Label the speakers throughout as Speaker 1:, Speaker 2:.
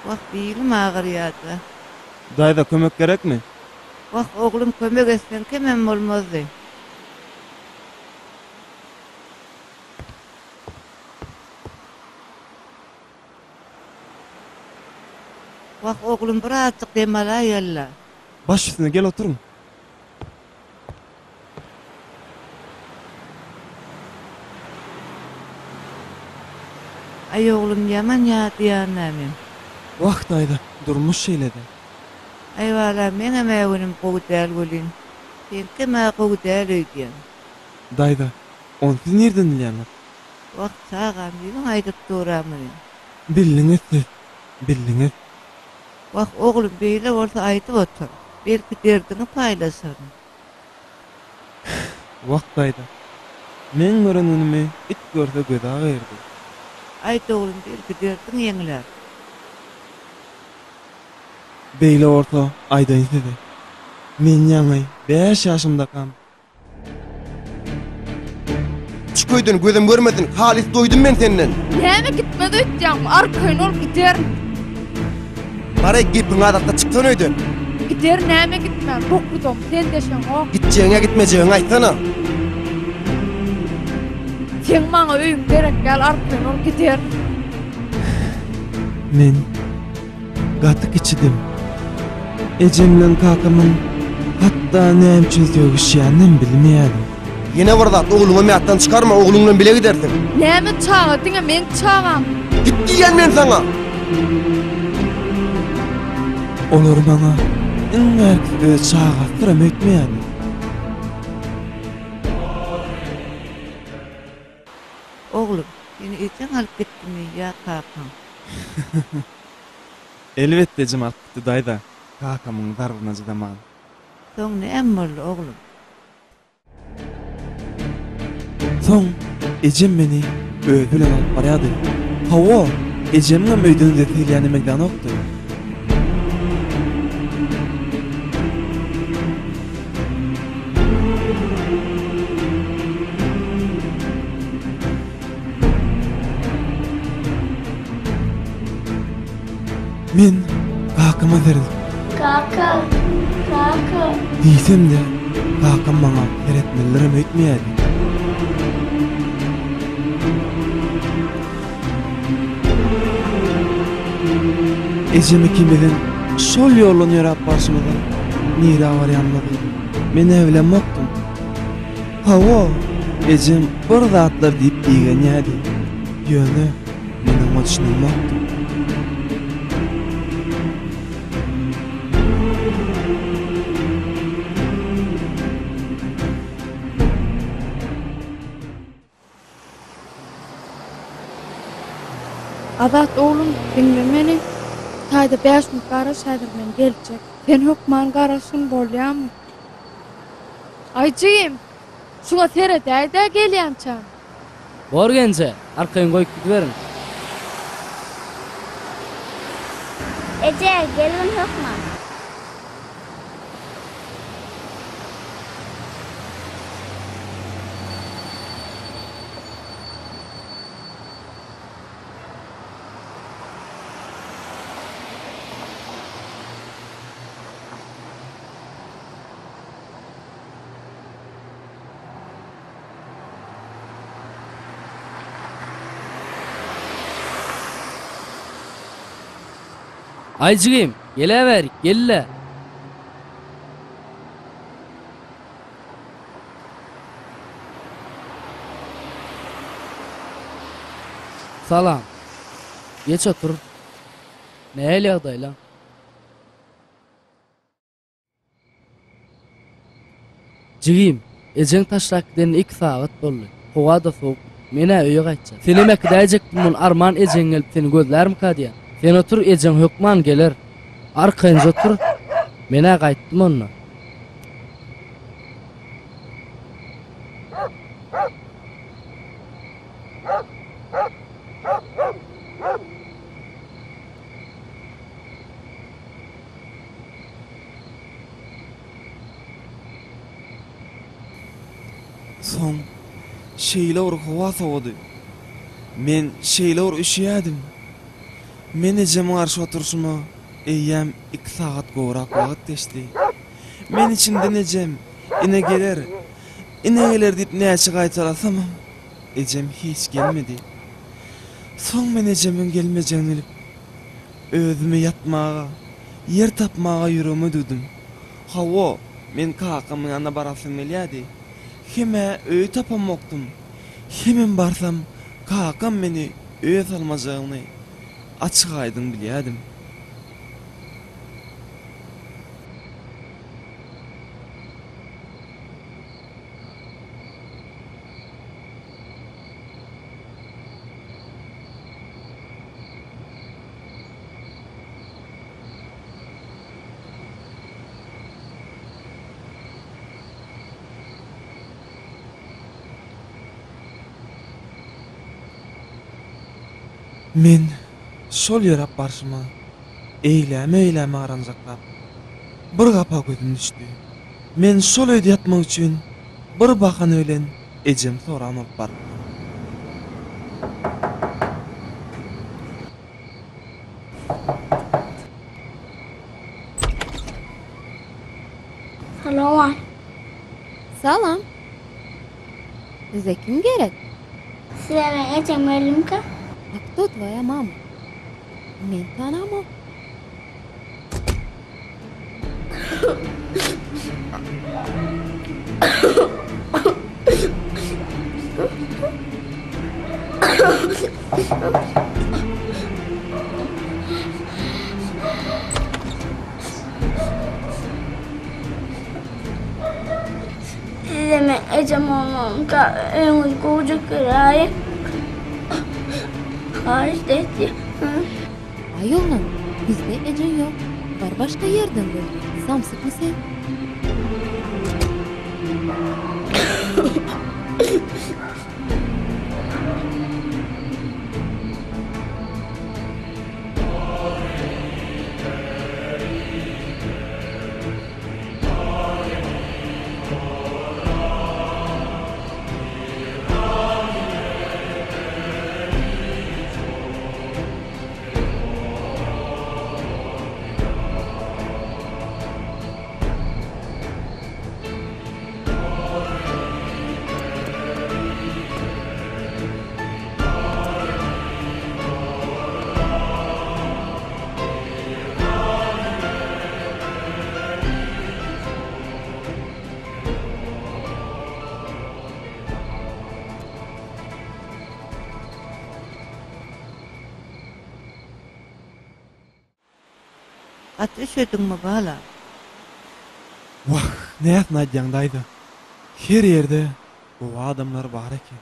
Speaker 1: Wah, bilim agyrýada.
Speaker 2: Daýza kömek gerekmi?
Speaker 1: Wah, oglum kömek etseň kemem bolmazdy. Wah, oglum birazjyk dem alaýaly-la.
Speaker 2: Baş üstüne gel oturyň.
Speaker 1: Aý oglum ýaman ýadýan-a men.
Speaker 2: Wah daýza, durmuş şeýle-dä.
Speaker 1: Aý balam, meňem-ä günüm gowy däl welin, seňkem-ä gowy däl öýdýän.
Speaker 2: Daýza, ony siz nirden bilýäňiz?
Speaker 1: Wah, çagam, ýüzüň aýdyp dur-a muny.
Speaker 2: Bildiňiz siz, bildiňiz.
Speaker 1: Wah, oglum, beýle bolsa aýdyp otur. Belki derdiňi paýlaşaryn.
Speaker 2: Wah, daýza, meň gören günümi it görse gözi agyrdy.
Speaker 1: Aýt, oglum, belki derdiň ýeňlär.
Speaker 2: Beýle bolsa aýdaýyn size. Men ýaňy bäş ýaşymdakam
Speaker 3: Çyk öýden gözüm görmesin, halys doýdum men senden.
Speaker 4: Näme gitmez öýtýäňmi? Arkaýyn ol giderin.
Speaker 3: Baraý gepiň azakda çyksana öýden.
Speaker 4: Giderin näme gitmän, bokudam, sen deşeňok.
Speaker 3: Gitjegiňe gitmejegiňi aýtsana.
Speaker 4: Seň maňa öýüň gerek däl, arkaýyn ol giderin.
Speaker 2: Men Gaty kiçidim. Ejem bilen kakamyň hatda näme üçin sögüşýäninem bilmeýärdim.
Speaker 3: Ýene bir zat, ogluňam ýatdan çykarma, ogluň bilen bile gidersiň.
Speaker 4: Näme çaga, diňe meň çagam.
Speaker 3: Git diýýän men saňa!
Speaker 2: Olar maňa iň bärkisi öz çagasydyram öýtmeýärdi.
Speaker 1: Oglum, seni ejeň alyp gitdimi ýa kakaň?
Speaker 2: Elbetde ejem alyp gitdi daýza, kakamyň zarbyna çydaman.
Speaker 1: Soň näme boldy oglum?
Speaker 2: Soň ejem meni özi bilen alyp barýardy. Hawa, ejemiňem öýden gidesi gelýäne meňzänokdy. Men kakama seredip.
Speaker 5: Kaka, kaka.
Speaker 2: Diýsem-de, kakam maňa seretmelidirem öýtmeýärdi. Ejem ikimiziň şol ýoldan ýöräp barşymyza nirä barýanymyzy men-ä bilemokdym. Hawa, ejem bir zatlar diýip igenýärdi. Ýöne men oňa düşünemokdym.
Speaker 4: Azat oglum, diňle meni. Taýda bäş minut garaş, häzir men geljek. Sen hökman garaşgyn, bolýamy? Aý jigim, şuňa seredäý-dä gelýänçäm.
Speaker 6: Bor genje, arkaýyn goýup gidiberiň.
Speaker 5: Eje, gelgin hökman.
Speaker 6: Aý jigim, geläwerik, gel-le. Salam. Geç otur. Nähili ýagdaýlaň? Jigim, ejeň taşlap gidenine iki sagat boldy. Howa-da sowuk. Men-ä öýe gaýtjak. Senem äkidäýjekdim muny, arman ejeň gelip seni gözlärmika diýýän. Sen otur, ejeň hökman geler. Arkaýynja otur. Men-ä gaýtdym onda.
Speaker 2: Soň şeýle bir howa sowady. Men şeýle bir üşüýädim. Men ejeme garşy oturyşyma eýýäm iki sagat gowrak wagt geçdi. Men içimden ejem, ine geler, ine geler diýip näçe gaýtalasamam, ejem hiç gelmedi. Soň men ejemiň gelmejegini bilip, Özümi ýatmaga, ýer tapmaga ýüregime düwdüm. Hawa, men kakamyň ýanyna barasym gelýärdi. Hem-ä öýi tapamokdym, hemem barsam kakam meni öýe salmajagyny açyk-aýdyň bilýärdim. Men şol ýöräp barşyma, eýläme-eýläme garanjaklap, bir gapa gözüm düşdi. Men şol öýde ýatmak üçin bir bahana bilen ejemi soran bolup barypdym.
Speaker 5: Salam.
Speaker 7: Salam. Size kim gerek?
Speaker 5: Size meň ejem geldimika?
Speaker 7: A kto tvoja mama? Men tanamok.
Speaker 5: Size men ejem olmamka öýüňiz gowjak göräýiň. Haýyşt etýän.
Speaker 7: Aý oglan, bizde eje ýok. Bar başga ýerden gözle. Samsykmy sen?
Speaker 1: Gaty üşediňmi, balam?
Speaker 2: Wah, näsini aýdýaň, daýza. Her ýerde gowy adamlar bar eken.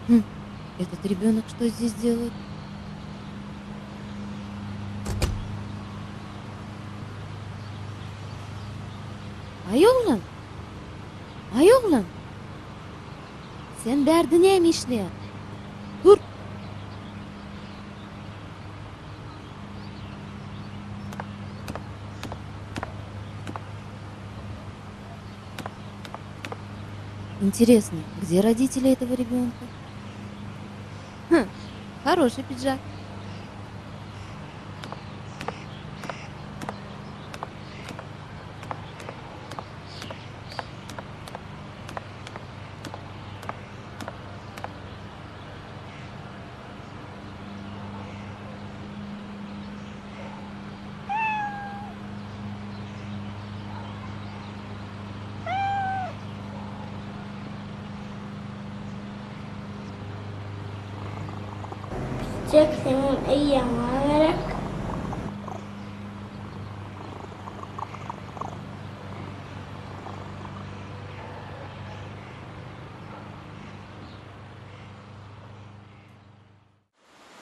Speaker 7: Хм, этот ребенок что здесь делает? Aý oglan! Aý oglan! Sen bärde näme işleýäň? Tur! Интересно, где родители этого ребенка? Хм, хороший пиджак.
Speaker 5: Gitjek seňem eýýäň bar gerek.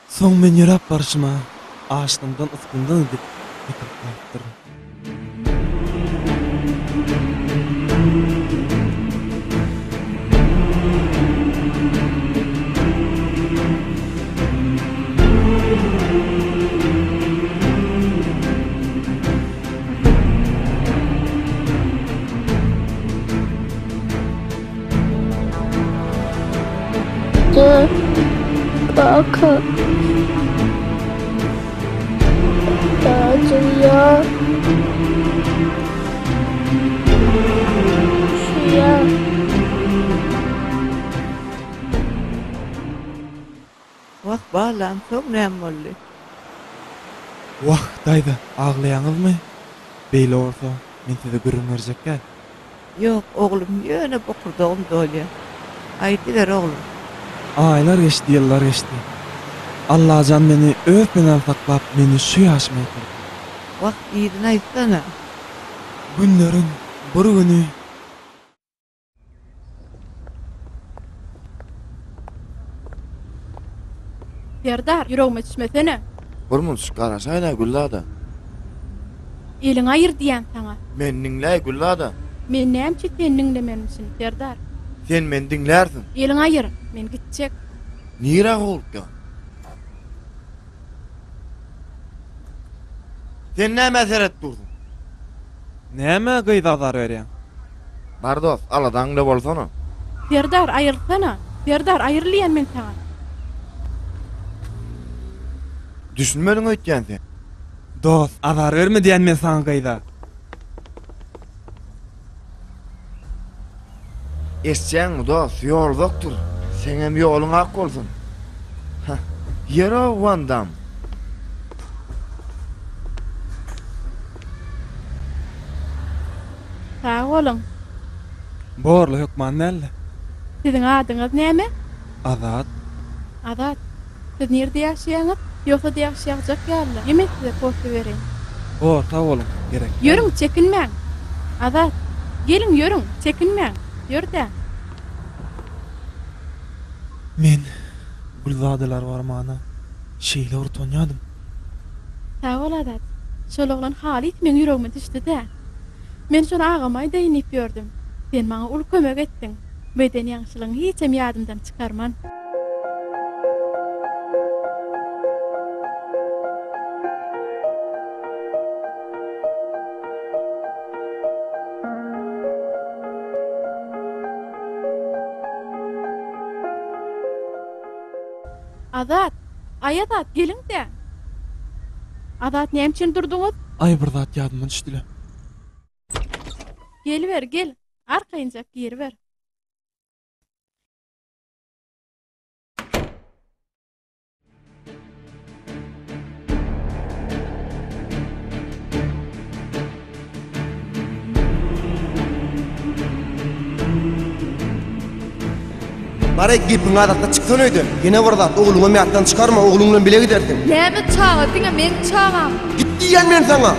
Speaker 2: Soň men ýöräp barşyma açlygymdan ysgyndan edip ýykylyp galypdyryn.
Speaker 5: Dur. Kaka. Acıyor. Üşüýär.
Speaker 1: Wah, balam, soň näme boldy?
Speaker 2: Wah, daýza, aglaýaňyzmy? Beýle bolsa, men size gürrüň berjek däl.
Speaker 1: Ýok, oglum, ýöne bokurdagym dolýar. Aýdyber, oglum.
Speaker 2: Aýlar geçdi, ýyllar geçdi. Allajan meni öz penany saklap, meni şu ýaşyma ýetirdi.
Speaker 1: Wah, yzyny aýtsana.
Speaker 2: Günleriň bir güni.
Speaker 4: Serdar, ýüregime düşmesene.
Speaker 8: Bir munçuk garaşaýyn-a, Güllada.
Speaker 4: Eliňi aýyr diýýän saňa.
Speaker 8: Meni diňläý, Güllada.
Speaker 4: Men näme üçin seni diňlemelimişin, Serdar?
Speaker 8: Sen meni diňlärsiň.
Speaker 4: Eliňi aýyr, men gitjek.
Speaker 8: Nirä howlukýaň? Sen nämä seredip dursuň?
Speaker 2: Nämä gyza azar berýäň?
Speaker 8: Bar dost, aladaň bile bolsana.
Speaker 4: Serdar, aýrylsana! Serdar, aýryl diýýän men saňa!
Speaker 8: Düşünmediň öýtýän sen.
Speaker 2: Dost, azar berme diýýän men saňa gyza.
Speaker 8: Eşitýäňmi dost, ýol uzakdyr. Seňem ýoluň ak bolsun. Hah, ýer-ow Wan Dam.
Speaker 4: Sag boluň.
Speaker 2: Borly hökman däldi.
Speaker 4: Siziň adyňyz näme?
Speaker 2: Azat.
Speaker 4: Azat. Siz nirde ýaşaýaňyz? Ýogsa-da ýagyş ýagjak ýaly-la. Men size kofe bereýin.
Speaker 2: Bor, sag boluň, gerek däl.
Speaker 4: Ýörüň, çekinmäň. Azat. Geliň, ýörüň, çekinmäň. Ýör-dä.
Speaker 2: Men Gülzadalar barmana şeýle bir utanýadym.
Speaker 4: Sag bol Azat. Şol oglan halys meň ýüregime düşdi-dä. Men şony agama aýdaýyn diýip ýördüm. Sen maňa uly kömek etdiň. Bu eden ýagşylygyňy hiçem ýadymdan çykarman. Azat! Aý Azat, geliň-dä! Azat, näme üçin durduňyz?
Speaker 2: Aý bir zat ýadyma düşdi-le.
Speaker 4: Geliber, gel. Arkaýynjak giriber.
Speaker 3: Baray gepiň azatda çyksana öýden. Ýene bir zat, ogluňam ýatdan çykarma, ogluň bilen bile gidersiň.
Speaker 4: Näme çaga, diňe meň çagam.
Speaker 3: Git diýýän men saňa.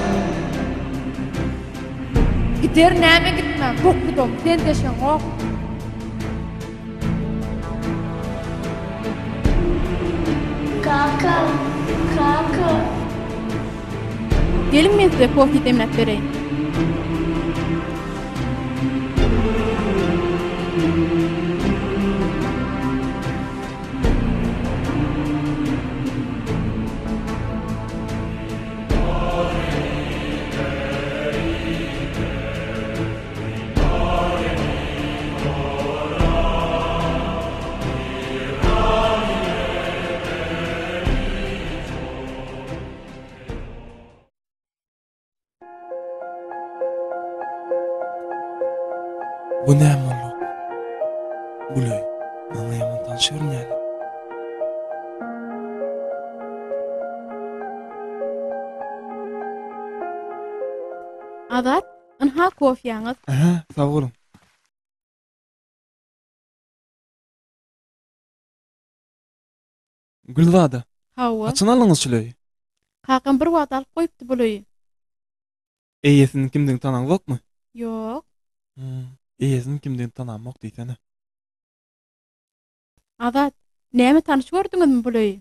Speaker 4: Gider näme gitmän, bokudam, sen deşeňok.
Speaker 5: Kaka, kaka.
Speaker 4: Geliň men size kofe demläp bereýin.
Speaker 2: Bu näme boldy? Bul öý maňa ýaman tanyş görünýär.
Speaker 4: Azat, ynha kofýaňyz.
Speaker 2: Ähä, sag boluň. Gülzada.
Speaker 4: Hawa.
Speaker 2: Haçan aldyňyz şul öýi?
Speaker 4: Kakam bir wagt alyp goýupdy bul öýi.
Speaker 2: Eýesiniň kimdigini tanaňzokmy?
Speaker 4: Ýok.
Speaker 2: Hmm, eýesiniň kimdigini tanamok diýsene.
Speaker 4: Azat, näme tanyş gördüňizmi bul öýi?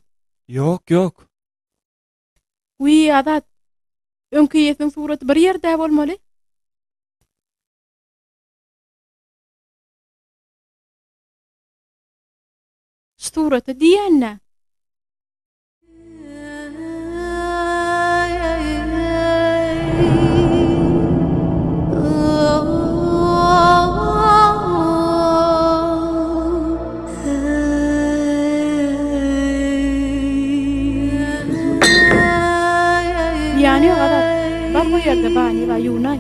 Speaker 2: Ýok, ýok.
Speaker 4: Wiý, Azat, öňki eýesiniň suraty bir ýerde bolmaly. Şu surata diýýän-dä. Zyýany ýok Azat. Bar bu ýerde bani bar ýuwnaý.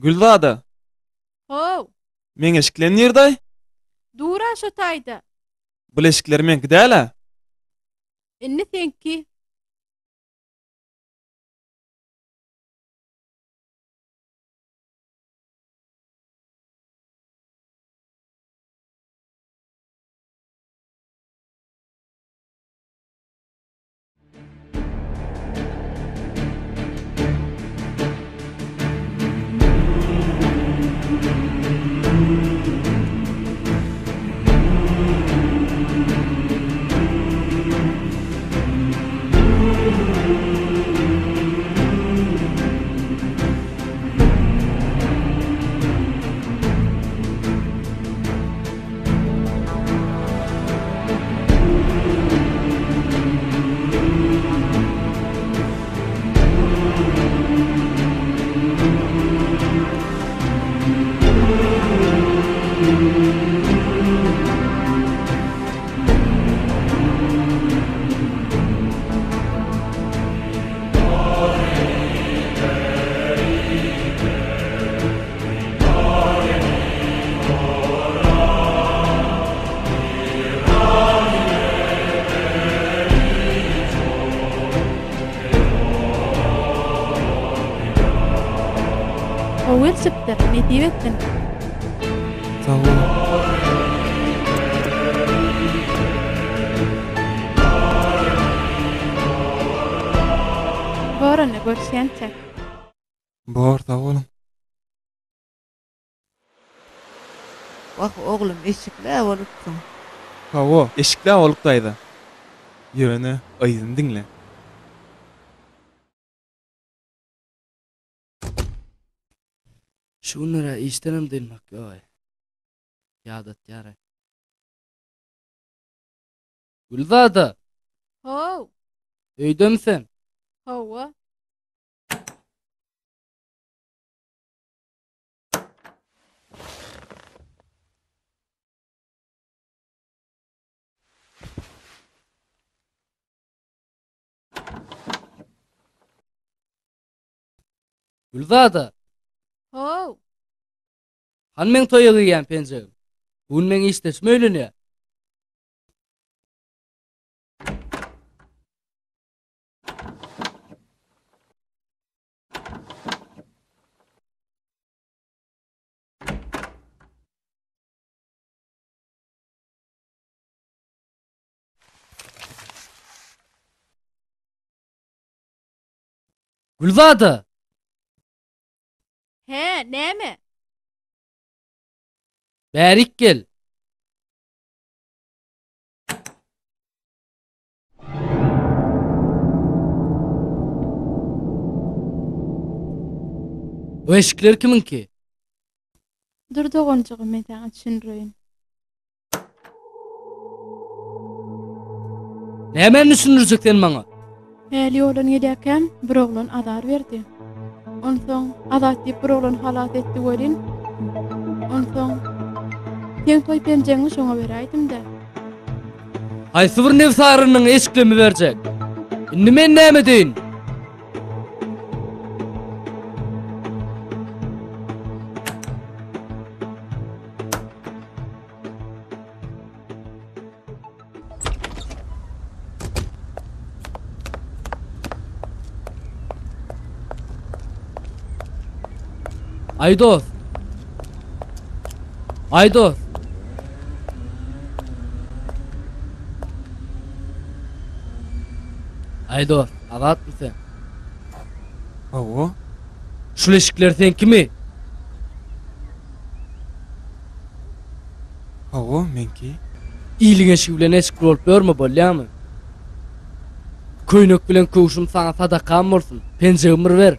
Speaker 2: Gülzada.
Speaker 4: How.
Speaker 2: Meň eşiklerim nirde?
Speaker 4: Dur-a şo taýda.
Speaker 2: Bul eşikler meňki däl-ä.
Speaker 4: Indi seňki. Gowy elçipdir, nesip etsin.
Speaker 2: Sag boluň.
Speaker 9: Bor onda görüşýänçäk.
Speaker 2: Bor, sag boluň.
Speaker 1: Wah, oglum, eşikle bolupsyň.
Speaker 2: Hawa, eşikle bolup daýza. Ýöne yzyny diňle.
Speaker 6: Şu günler-ä işdenem dynmak ýog-aý. Ýadatýar-aý. Gülzada!
Speaker 9: How!
Speaker 6: Öýdemi sen?
Speaker 9: Hawa.
Speaker 6: Gülzada!
Speaker 9: How!
Speaker 6: Hany meň toýa geýýän penjegim? Bu gün meň işdeşim öýlenýär. Gülzada!
Speaker 9: Hä, näme?
Speaker 6: Bärik gel. Bu eşikler kimiňki?
Speaker 9: Dur doganjygym men saňa düşündireýin.
Speaker 6: Nämäni düşündirjek sen maňa?
Speaker 9: Häli ýoldan gelýärkäm bir oglan azar berdi. Onsoň Azat diýip bir oglan halas etdi welin, onsoň seň toý penjegiňi şoňa beräýdim-dä.
Speaker 6: Haýsy bir nebsarynyň eşiklemi berjek? Indi men näme edeýin? Aý dost. Aý dost. Aý dost, azatmy sen?
Speaker 2: Hawa.
Speaker 6: Şul eşikler seňkimi?
Speaker 2: Hawa, meňki.
Speaker 6: Iliň eşigi bilen eşikli bolup ýörme, bolýamy? Köýnek bilen köwşüm saňa sadakam bolsun. Penjegimi bir ber.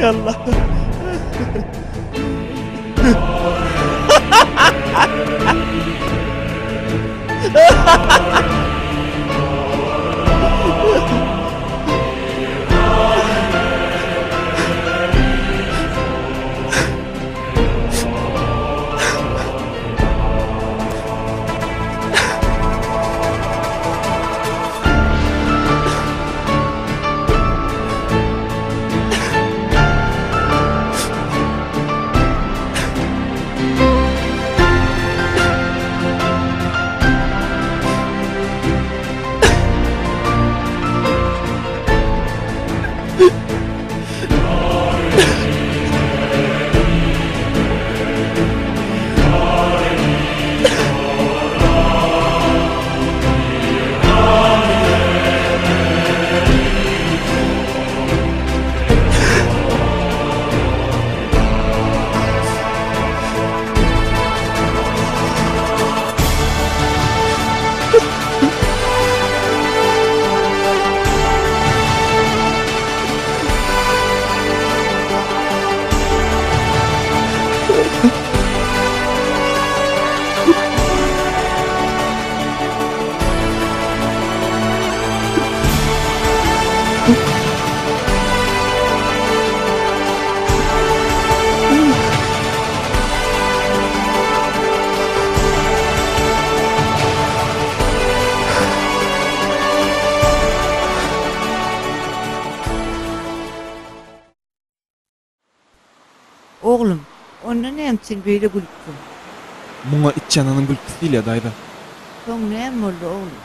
Speaker 2: Ýalla.
Speaker 1: Oglum, onda näme üçin beýle gülüpsiň?
Speaker 2: Muňa içýananyň gülküsi diýilýär, daýza.
Speaker 1: Soň näme boldy, oglum?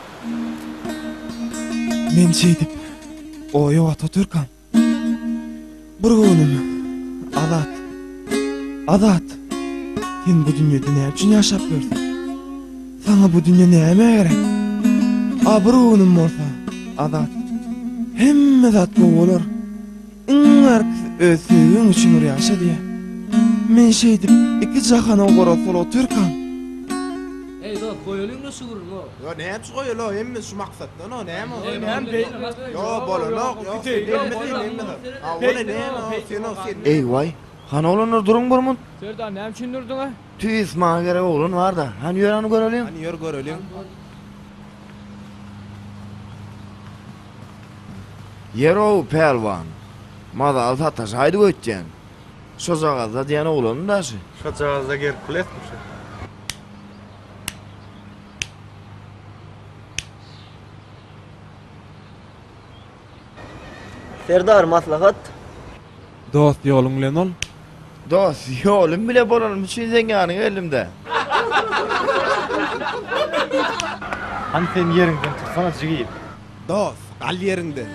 Speaker 2: Men şeýdip, oýa batyp otyrkam, Bir göwnüm, Azat, Azat, sen bu dünýede näme üçin ýaşap ýörsüň? Saňa bu dünýe nämä gerek? A bir göwnüm bolsa, Azat, hemme zat gowy bolar. Iň bärkisi öz söýgiň üçin bir ýaşa diýýär. Men şeýdip iki jahana gorasol otyrkam.
Speaker 6: Eý dost goýalyňda şu gürrüňi.
Speaker 10: Ýo näme üçin goýaly hemmesi şu maksatdan o näme o. Ýo bolanok ýo sen hemme sen hemme zat. A ol näme o sen o sen.
Speaker 8: Eý waý. Hany oglanlar duruň bir munt.
Speaker 11: Serdar näme üçin durduňa?
Speaker 8: Tüýs maňa gerek oglan barda. Hany ýör hany göreliň.
Speaker 10: Hany ýör göreliň.
Speaker 8: Ýer-ow, pälwan! Mazaly sataşaýdyk öýtýän. Şojagazda diýen oglanyň daşy.
Speaker 12: Şojagazda Gerkulesmi şu?
Speaker 13: Serdar maslahat.
Speaker 2: Dost ýoluň bilen bol.
Speaker 8: Dost ýolum bile bolanym üçin seň ýanyňa geldim-dä.
Speaker 12: Hany sen ýeriňden tursana jigim.
Speaker 10: Dost gal ýeriňden.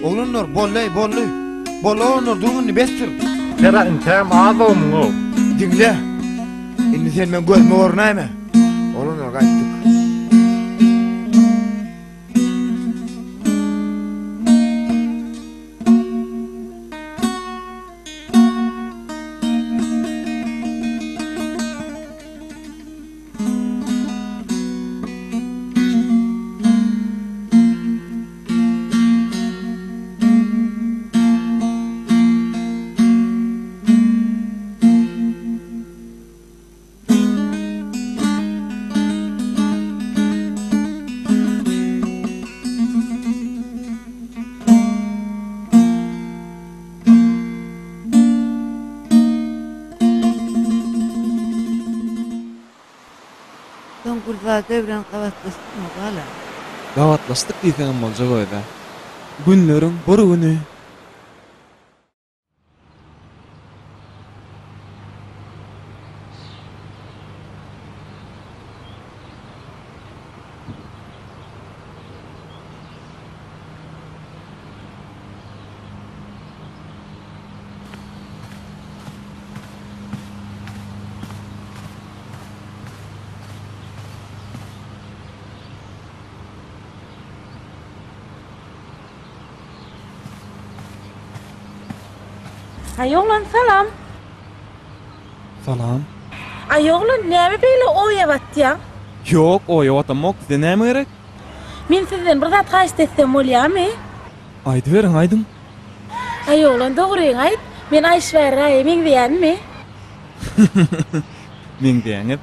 Speaker 8: Oglanlar bolly bolly. Bolly oglanlar duruň indi besdir.
Speaker 12: Sera intägem az-ow muň-ow.
Speaker 8: Diňle. Indi sen meň gözüme görünäýme. Oglanlar gaýtdyk.
Speaker 1: Soň Gülzada bilen gabatlaşdyňmy, balam?
Speaker 2: Gabatlaşdyk diýseňem boljak öz-ä. Günleriň bir güni.
Speaker 5: Aý oglan salam.
Speaker 2: Salam.
Speaker 5: Aý oglan näme beýle oýa batýaň?
Speaker 2: Ýok oýa batamok size näme gerek?
Speaker 5: Men sizden bir zat haýyşt etsem bolýamy?
Speaker 2: Aýdyberiň aýdyň.
Speaker 5: Aý oglan dogryňy aýt, men Aýşwär Raýa meňzeýänmi?
Speaker 2: Meňzeýäňiz.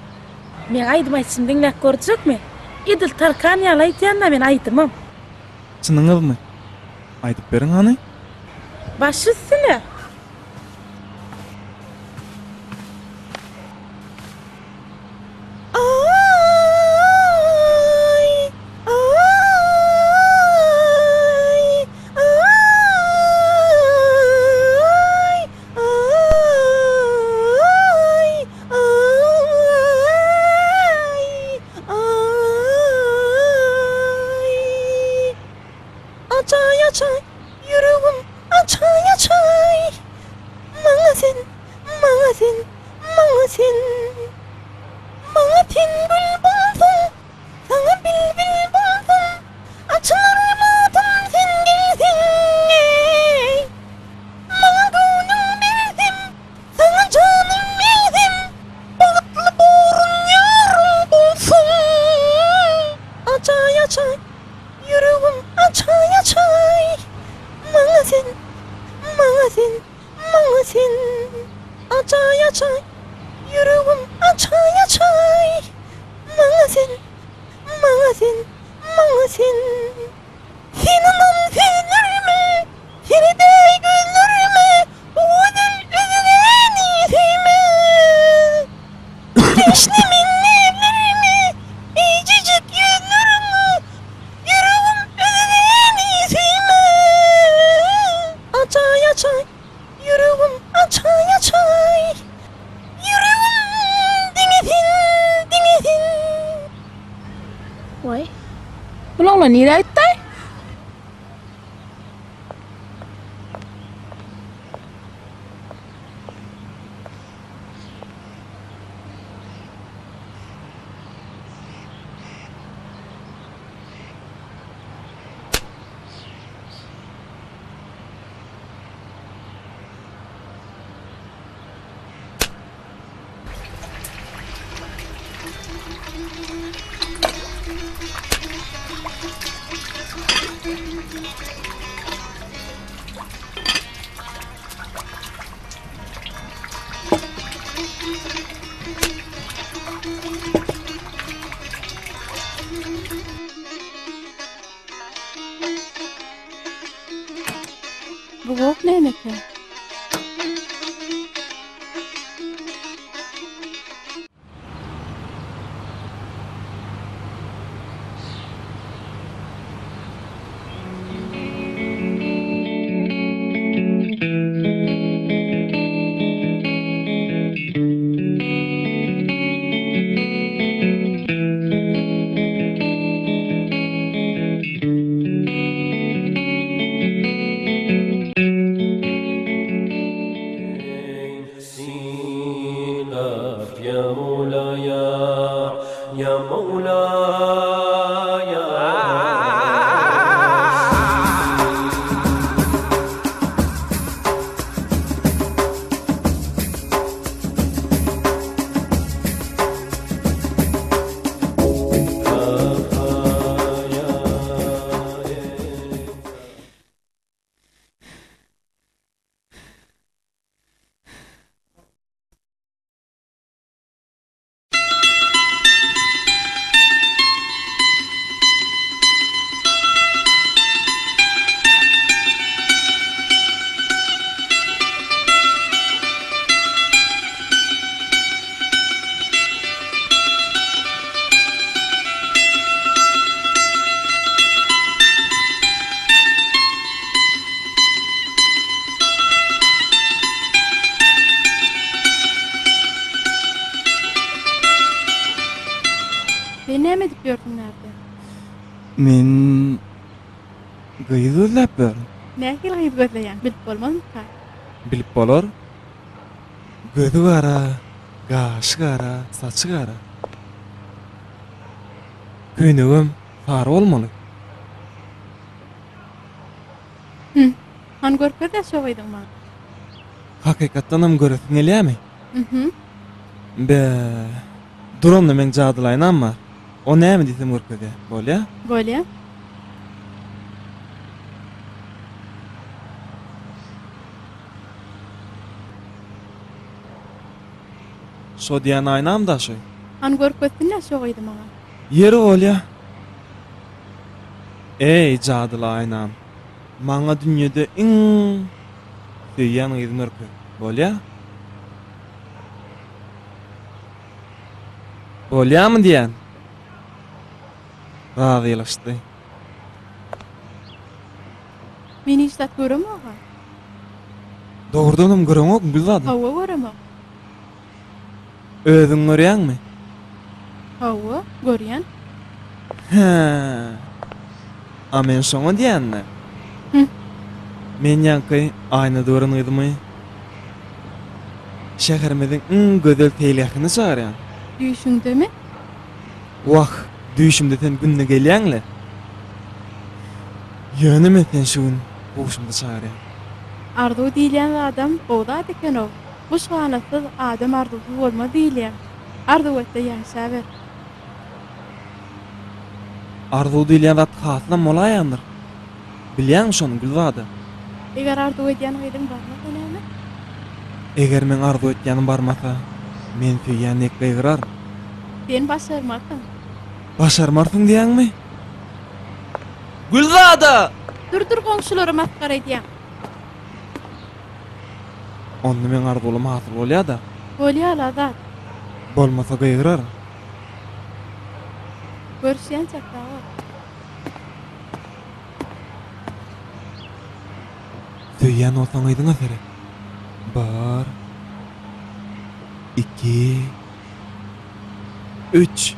Speaker 5: Meň aýdym aýdyşymy diňläp görjekmi? Edil Tarkan ýaly aýdýan-da men aýdymam.
Speaker 2: Çynyňyzmy? Aýdyp beriň hany.
Speaker 5: Baş üstüne.
Speaker 11: sen Açaý açaý ýüregim açaý açaý Maňa sen maňa sen maňa sen Sen ynan sözlerime seredäý gözlerime Bu gözel özgäni söýme Teşne men leblerime eýjejik ýüzleriňe Ýüregim özgäni söýme Açaý açaý ýüregim açaý açaý Ýüregim diňe sen diňe sen.
Speaker 5: Waý. Bul oglan nirä gitdaý?
Speaker 9: Bu goh nämekä? Sen näme edip ýörsüň bärde?
Speaker 2: Men gyz gözläp ýörün.
Speaker 9: Nähili gyz gözleýäň, bilip bolmazmyka?
Speaker 2: Bilip bolar. Gözi gara, gaşy gara, saçy gara. Köýnegem sary bolmaly.
Speaker 9: Hüm. Hany görkez-dä şo gyzyňy maňa.
Speaker 2: Hakykatdanam göresiň gelýämi?
Speaker 9: Mhm.
Speaker 2: Be, dur onda meň jadyly aýnam bar. O näme diýsem görkezýär. Bolýa?
Speaker 9: Bolýa.
Speaker 2: Şo diýen aýnam da şo.
Speaker 9: Hany görkezsin-dä şo gyzy maňa.
Speaker 2: Ýeri bolýa. Eý, jadyly aýnam, maňa dünýede iň söýýän gyzymy görkez. Bolýa? Bolýamy diýýän? Razylaşdy.
Speaker 9: Men hiç zat göremog-a.
Speaker 2: Dogrudanam göreňokmy Gülzada?
Speaker 9: Hawa, göremok.
Speaker 2: Özüň görýäňmi?
Speaker 9: Hawa, görýän.
Speaker 2: Hä. A men şoňa diýýän-dä.
Speaker 9: Hü.
Speaker 2: Men ýaňky aýnada gören gyzymy şäherimiziň iň gözel seýilgähine çagyrýan.
Speaker 9: Düýşüňdemi?
Speaker 2: Wah, düýşümde sen günde gelýäň-le. Ýöne men seni şu gün huşumda çagyrýan.
Speaker 9: Arzuw diýilýän zadam gowy zat eken-ow. Guş ganatsyz, adam arzuwsyz bolmaz diýilýär. Arzuw et-de ýaşaber.
Speaker 2: Arzuw diýilýän zat hasylam bolaýandyr. Bilýäňmi şony, Gülzada?
Speaker 9: Eger arzuw edýän gyzyň barmasa näme?
Speaker 2: Eger meň arzuw etýänim barmasa, men söýýän dek gygyraryn.
Speaker 9: Sen başarmarsyň.
Speaker 2: Başarmarsyň diýýäňmi? Gülzada!
Speaker 9: Dur dur goňşulara masgara edýäň.
Speaker 2: Onda meň arzuwlam hasyl bolýa-da.
Speaker 9: Bolýa-la Azat.
Speaker 2: Bolmasa gygyraryn.
Speaker 9: Görüşýänçäk sag bol.
Speaker 2: Söýýän bolsaň yzyňa seret. Bir, iki, üç.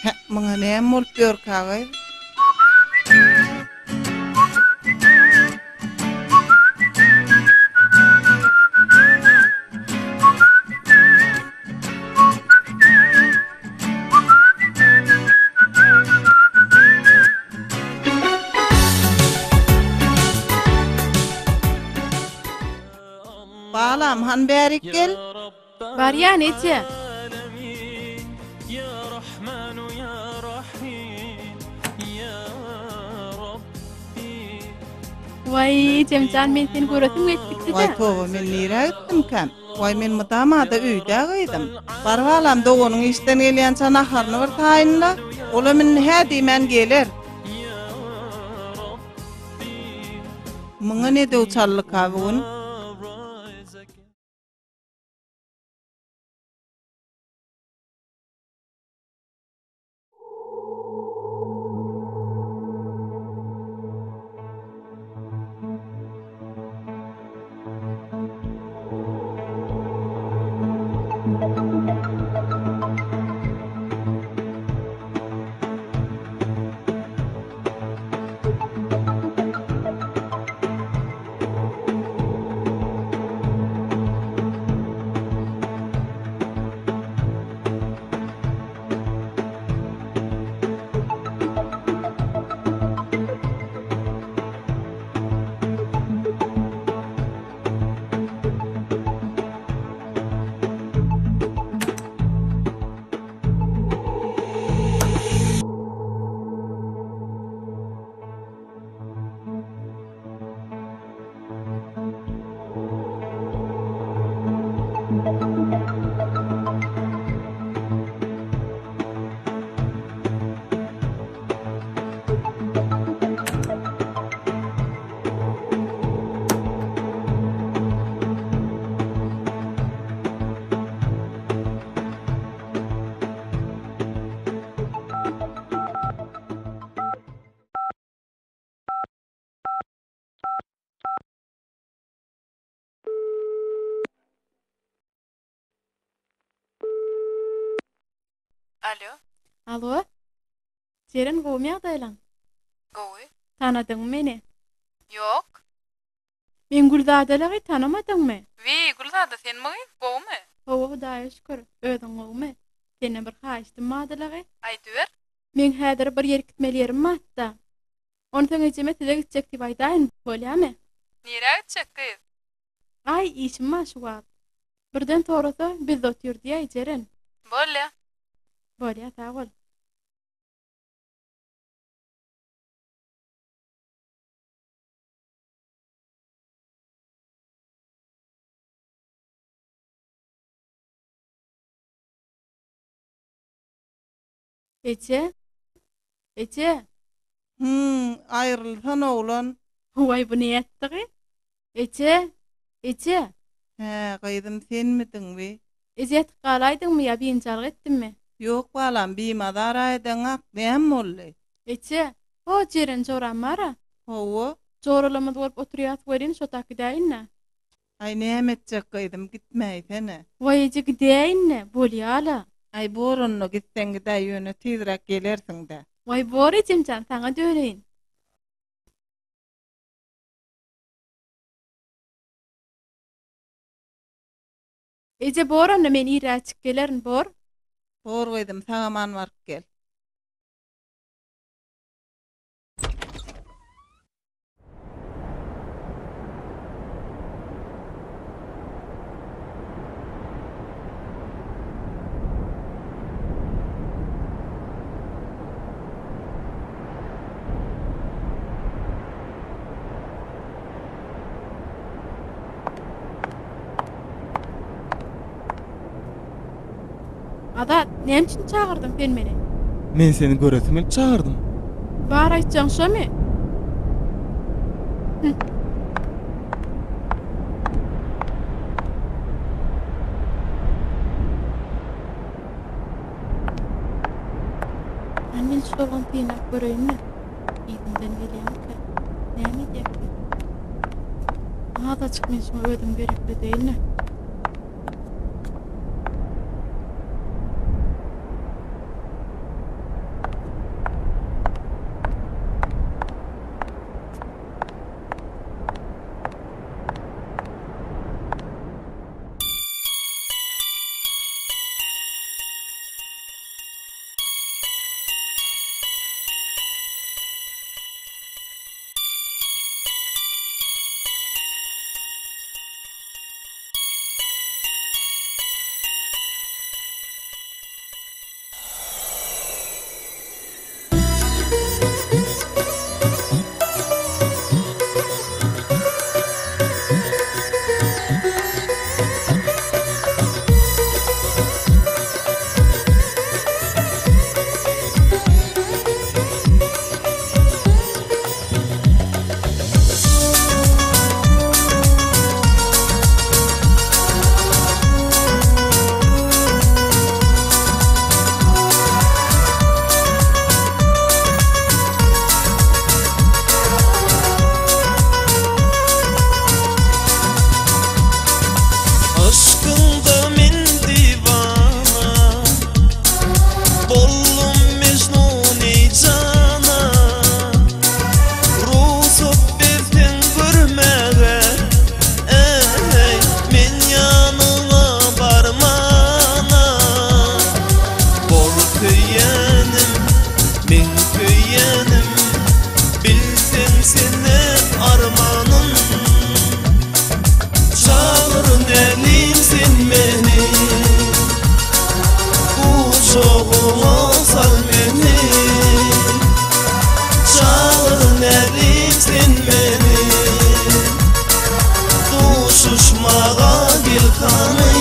Speaker 13: Hä, muňa näme bolup ýörkä gyz? Balam, han bärik gel.
Speaker 9: Barýan eje. Waý, ejemjan, men seni göresim gelip gitdi-dä.
Speaker 13: Waý, toba, men nirä gitdimkäm? Waý, men mydama-da öýdä gyzym. Bar balam, doganyň işden gelýänçä naharyny bir taýynla. Olam indi hä diýmän geler. Muňa ne döw çaldyka bu gün?
Speaker 9: Alo. Alo. Jeren gowumy ýagdaýlaň?
Speaker 14: Gowy.
Speaker 9: Tanadyňmy meni?
Speaker 14: Ýok.
Speaker 9: Men Gülzadalagy tanamadyňmy?
Speaker 14: Wiý, Gülzada senmi gyz? Gowumy?
Speaker 9: Hawa Hudaýa şükür. Özüň gowumy? Senden bir haýyştym bardylagy.
Speaker 14: Aýdyber.
Speaker 9: Meň häzir bir ýerik gitmeli ýerim barda. Onsoň ejeme size gitjek diýip aýdaýyn, bolýamy?
Speaker 14: Nirä gitjek gyz?
Speaker 9: Aý, işim bar şu wagt. Birden sorasa, bizde otyr diýäý, Jeren.
Speaker 14: Bolýa.
Speaker 9: Bolýa, sag bol. Eje! Eje!
Speaker 13: Hüň, aýrylsana oglan.
Speaker 9: Waý, bu nätdigi? Eje! Eje!
Speaker 13: Hä, gyzym, senmidiň bi?
Speaker 9: Eje, ýatyp galaýdyňmy ýa biynjalyk etdimmi?
Speaker 13: Ýok, balam, bimazar-a edeňak, näme boldy?
Speaker 9: Eje, ho, Jeren joram bar-a?
Speaker 13: Hawa.
Speaker 9: Joralamyz bolup oturýas welin, şo tak gidäýin-dä.
Speaker 13: Aý näme etjek gyzym gitmäýsene.
Speaker 9: Waý eje gidäýin-le, bolýa-la.
Speaker 13: Aý bor onda gitseň gidäý ýöne tizräk gelersiň-dä.
Speaker 9: Waý bor ejemjan saňa döneýin. Eje bor onda men irräçik gelerin bor.
Speaker 13: Bor gyzym sag-aman baryp gel.
Speaker 9: Azat, näme üçin çagyrdyň sen meni?
Speaker 2: Men seni göresim gelip çagyrdym.
Speaker 9: Bar aýtjaň şomy? Hü. Hany men şu oglan synlap göreýinmi? Yzymdan gelýärmikä? Näme edýärkä? Azajyk men şuňa özüm gerekli dälmi?
Speaker 15: Yşkyňda men diwana Boldum Mejnun eý jana Rugsat berseň görmäge Eý men ýanyňa barmana Bor söýýänim meň söýýänim Bilseň sene armanym Çagyr nälim sen meni Gujagyňa sal meni Çagyr nälim sen meni Duşuşmaga gel hany.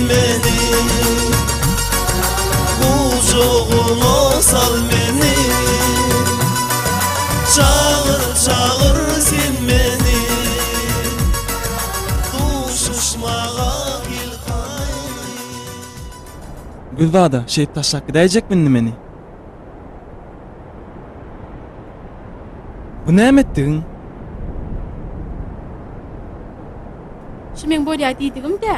Speaker 15: meni Gujagyňa sal meni Çagyr çagyr sen meni Duşuşmaga gel hany.
Speaker 2: Gülzada, şeýdip taşlap gidäýjekmi indi meni? Bu näme etdigiň?
Speaker 9: Şu meň bolýa diýdigim-dä.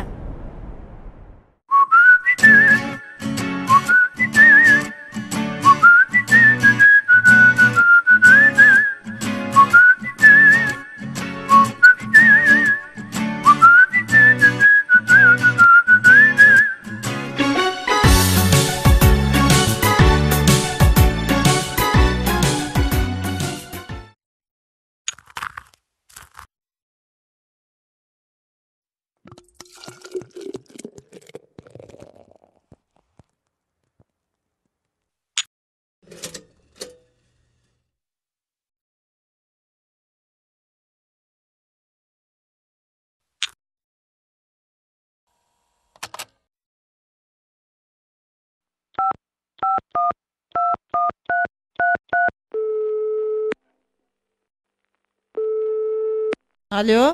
Speaker 13: Alýo.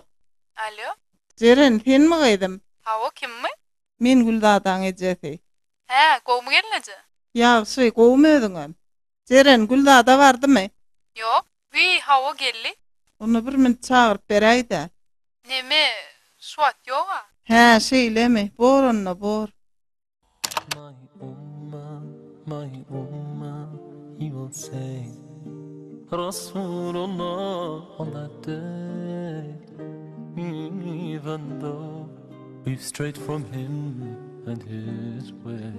Speaker 14: Alýo.
Speaker 13: Jeren, senmi gyzym?
Speaker 14: Hawa, kimmi?
Speaker 13: Men Gülzadaň ejesi.
Speaker 14: Hä, gowumy gelneje?
Speaker 13: Ýagşy, gowumy özüňem? Jeren, Gülzada bardymy?
Speaker 14: Ýok. Wiý, hawa, geldi.
Speaker 13: Onda bir minut çagyryp beräý-dä.
Speaker 14: Neme, şu wagt ýog-a.
Speaker 13: Hä, şeýlemi? Bor onda, bor.
Speaker 15: My umma, my umma, he will say Rasulullah on that day Even though we've strayed from him and his way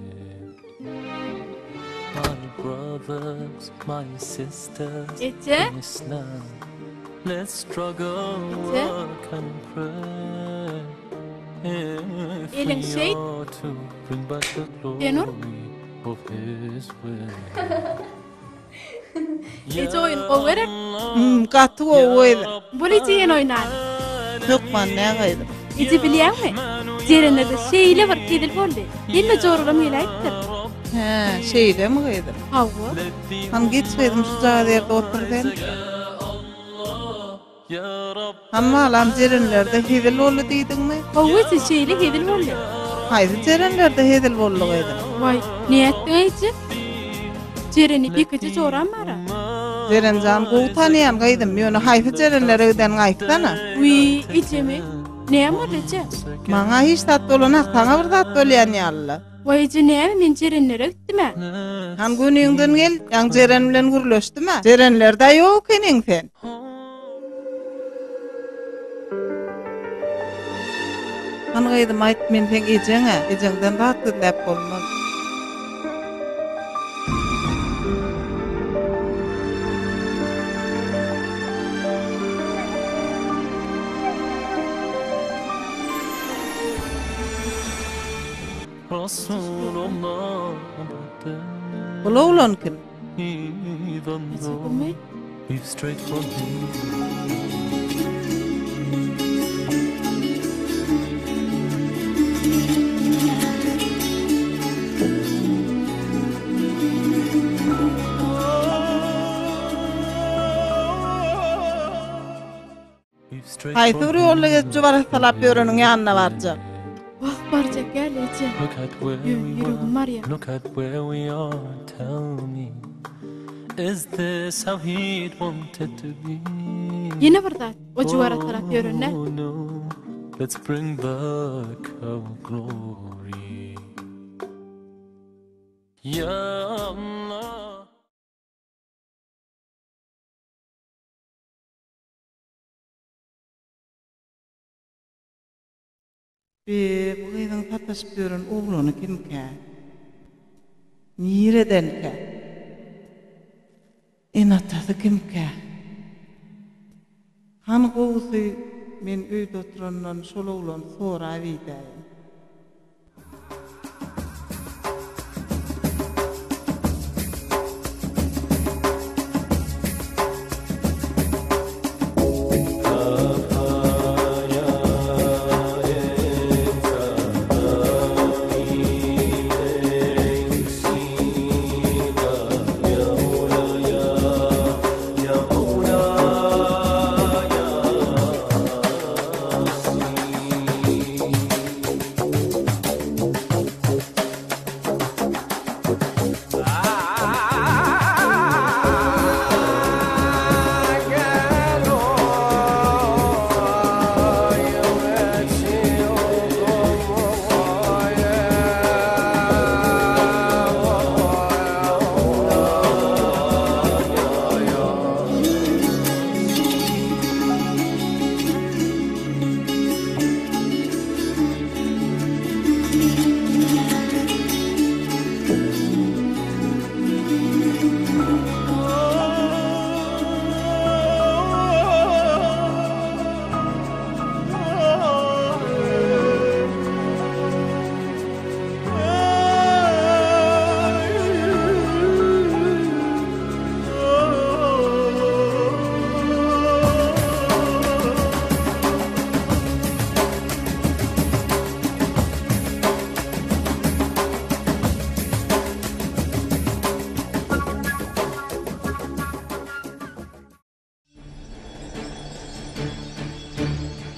Speaker 15: My brothers, my sisters
Speaker 9: Eje?
Speaker 15: in Islam Let's struggle,
Speaker 9: Eje?
Speaker 15: work and pray
Speaker 9: Eliň şeýt. Senur. Eje oýun gowy gerek.
Speaker 13: Hum, gaty gowy gyzym.
Speaker 9: Bol eje ýene oýnaly.
Speaker 13: Hökman nä gyzym.
Speaker 9: Eje bilýäňmi? Jerenlerde şeýle bir hezil boldy. Hemme joralam geläýipdir.
Speaker 13: Hä, şeýlemi gyzym?
Speaker 9: Hawa.
Speaker 13: Hany geç gyzym şujagaz ýerde otur sen. Han balam jerenlerde hezil boldy diýdiňmi?
Speaker 9: Hawa eje şeýle hezil boldy.
Speaker 13: Haýsy jerenlerde hezil boldy gyzym?
Speaker 9: Waý, nätdiň eje? Jereni ýekeje joram bara.
Speaker 13: Jerenjan gowy tanýan gyzym, ýöne haýsy jerenlere gideniňi aýtsana.
Speaker 9: Wiý, ejemi? Näme boldy eje?
Speaker 13: Maňa hiç zat bolanak, saňa bir zat bolýan ýaly-la.
Speaker 9: Waý eje näme men Jerenlere gitdim-ä.
Speaker 13: Han göniňden gel, ýaňy Jeren bilen gürleşdim-ä. Jerenlerde ýok ekeniň sen. Han gyzym aýt, men seň ejeň-ä, ejeňden zat gizläp bolmaz. Bul oglan kim? Haýsy bir ýolda gezip jubarassalap ýöreniň ýanyna barjak.
Speaker 9: Wah, barjak däl eje. Ýöne ýüregim barýar. Ýene bir zat, o jubarassalap ýören däl.
Speaker 13: Be, bu gyzyň sataşyp ýören oglany kimkä? Niredenkä? Ene-atasy kimkä? Hany gowusy, men öýde oturandan şol oglany sorap idäýin.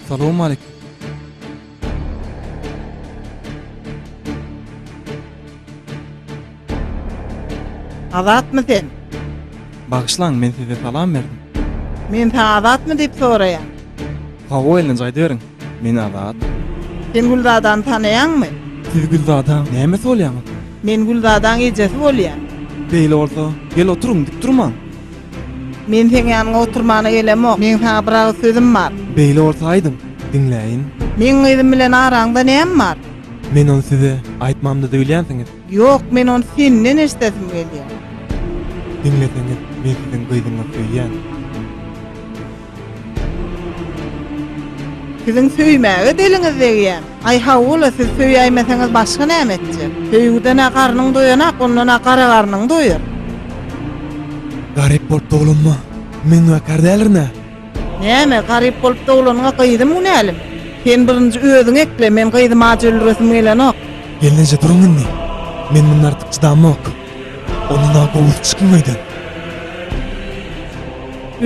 Speaker 2: Salowmaleýkim.
Speaker 13: Azatmy sen?
Speaker 2: Bagyşlaň, men size salam berdim.
Speaker 13: Men saňa Azatmy diýip soraýan.
Speaker 2: Hawa gelneje aýdyberiň. Men Azat.
Speaker 13: Sen Gülzadany tanaýaňmy?
Speaker 2: Siz Gülzadaň nämesi bolýaňyz?
Speaker 13: Men Gülzadaň ejesi bolýan.
Speaker 2: Beýle bolsa, gel oturyň, dik durmaň.
Speaker 13: Men seň ýanyňa oturmana gelemok. Meň saňa bir agyz sözüm bar.
Speaker 2: Beýle bolsa aýdyň, diňläýin.
Speaker 13: Meň gyzym bilen araňda näme bar?
Speaker 2: Men ony size aýtmamda-da bilýänsiňiz.
Speaker 13: Ýok, men ony senden eşidesim gelýär.
Speaker 2: Diňleseňiz, men siziň gyzyňyzy söýýän.
Speaker 13: Siziň söýmäge diliňiz degýär. Aý hawa-la, siz söýäýmeseňiz başga näme etjek? Söýgüden-ä garnyň doýanak, ondan-a gara garnyň doýar.
Speaker 2: Garyp bolup doglanyma men günäkär däldirin-ä.
Speaker 13: Näme, garyp bolup doglanyňa gyzym günälimi? Sen birinji özüňi ekle, men gyzymy aç öldüresim gelenok.
Speaker 2: Gelneje duruň indi. Men mundan artyk çydamok. Ondan-a gowusy çykyň öýden.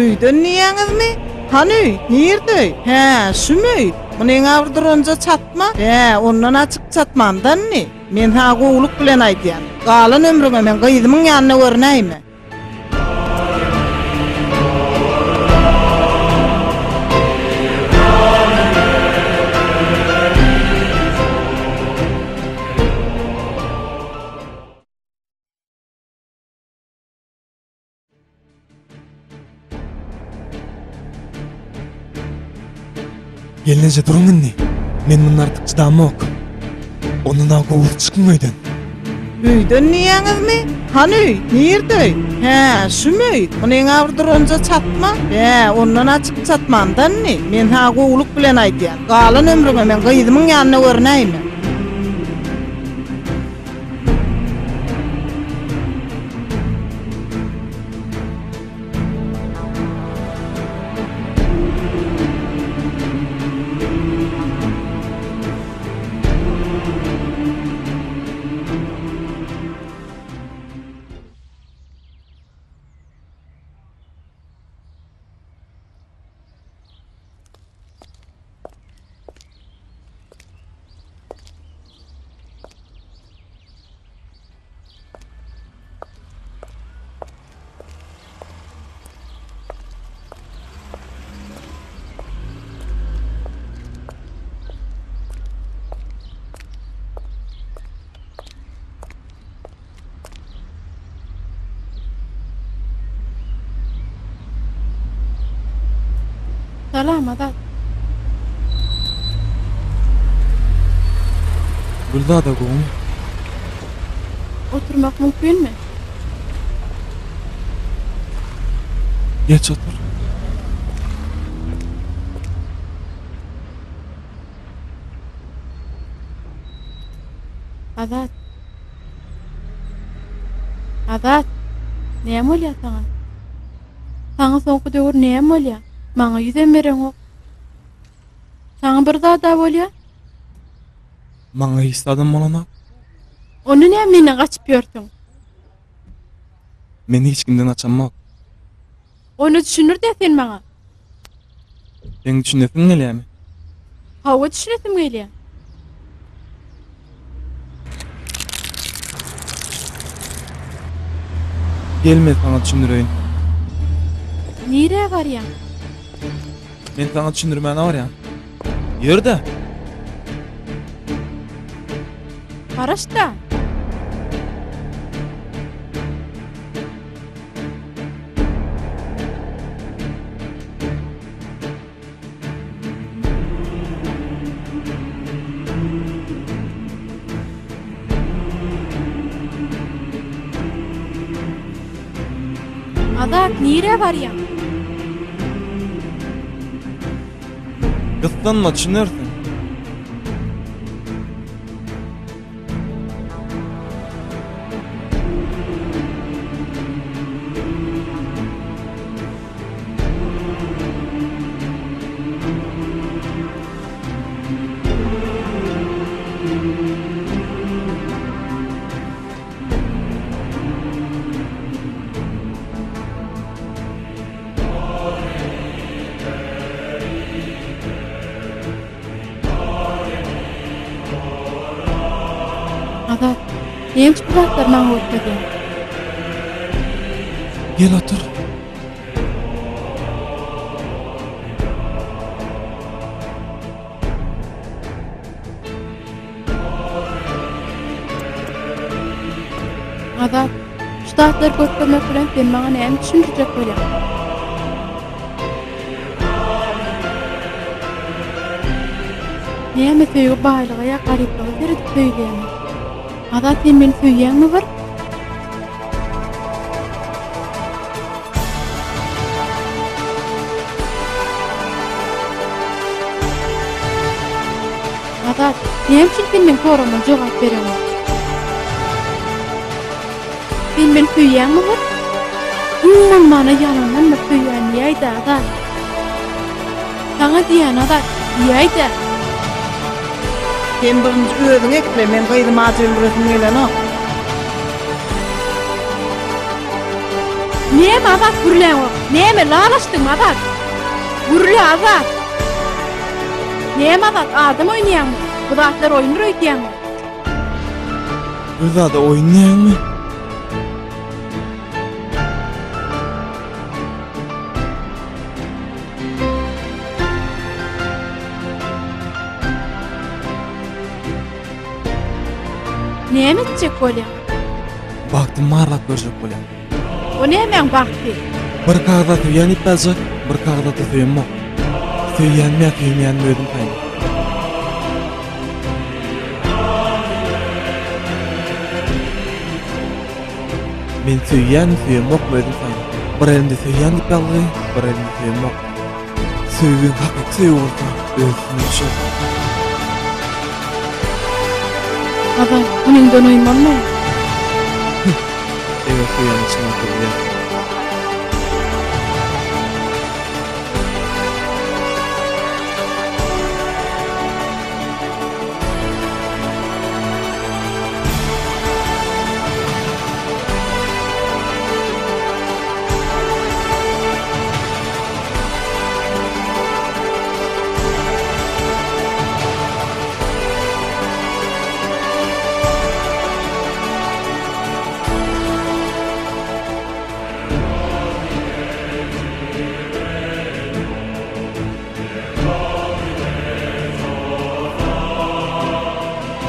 Speaker 13: Öýden diýýäňizmi? Hany öý? Nirde öý? Hä, şumy öý? Munyň-a bir duranja çatma. Bä, ondan açyk çatmamda indi. Men saňa gowulyk bilen aýdýan. Galan ömrüňe meň gyzymyň ýanynda görünäýme.
Speaker 2: Gelneje duruň indi. Men mundan artyk çydamok. Ondan-a gowusy çykyň öýden.
Speaker 13: Öýden diýýäňizmi? Hany öý? Nirde öý? Hä, şumy öý? Munyň-a bir duranja çatma. Bä, ondan açyk çatmamda indi. Men saňa gowulyk bilen aýdýan. Galan ömrüňe meň gyzymyň ýanynda görünäýme.
Speaker 9: Salam Azat.
Speaker 2: Gülzada gowumy?
Speaker 9: Oturmak mümkinmi?
Speaker 2: Geç otur.
Speaker 9: Azat. Azat. Näme bolýar saňa? Saňa soňky döwür näme bolýar? Maňa ýüzem bereňok. Saňa bir zada bolýar?
Speaker 2: Maňa hiç zadam bolanok.
Speaker 9: Onda näme menden gaçyp ýörsüň?
Speaker 2: Men hiç kimden gaçamok.
Speaker 9: Onda düşündir-dä sen maňa.
Speaker 2: Seň düşünesiň gelýärmi?
Speaker 9: Hawa düşünesim gelýär.
Speaker 2: Gel men saňa düşündireýin.
Speaker 9: Nirä barýaň?
Speaker 2: Men saňa düşündirmäne barýan. Ýör-de.
Speaker 9: Garaş-da. Azat, nirä barýaň?
Speaker 2: Gyssanma, düşünersiň.
Speaker 9: Azat, näme üçin bu zatlary maňa görkezýäň?
Speaker 2: Gel otur.
Speaker 9: Azat, şu zatlary görkezmek bilen sen maňa näme düşündirjek bolýaň? Näme söýgi baýlyga ýa garyplyga seredip söýülýärmi? Azat sen meni söýýäňmi bir? Azat, näme üçin sen meň soragyma jogap bereňok? Sen meni söýýäňmi bir? Iň bolmanda ýalandan bir söýýän diýäý-dä, Azat. Saňa diýýän, Azat, diýäý-dä.
Speaker 13: Sen birinji özüň ekle, men gyzymy aç öldüresim gelenok.
Speaker 9: Näme Azat gürläňok? Näme lalaşdyňmy Azat? Gürle Azat! Näme Azat, adam oýnaýaňmy? Bu zatlar oýundyr öýdýäňmi?
Speaker 2: Bu zada oýun diýýäňmi?
Speaker 9: Näme etjek bolýaň?
Speaker 2: Bagtymy barlap görjek bolýan.
Speaker 9: O nämäň bagty?
Speaker 2: Bir kagyza söýýän diýip ýazjak, bir kagyza-da söýemok. Söýýänmi ýa söýmeýänmi özüm saýla. Men söýýänmi söýemokmy özüm saýla. Bir elimde söýýän diýip ýazgy, bir elimde söýemok. Söýgiň hakyky söýgi bolsa öz üstüne düşer.
Speaker 9: Azat, munyňdan oýun bolmaýar.
Speaker 2: Eger söýýäniň çyn bolsa bilýär.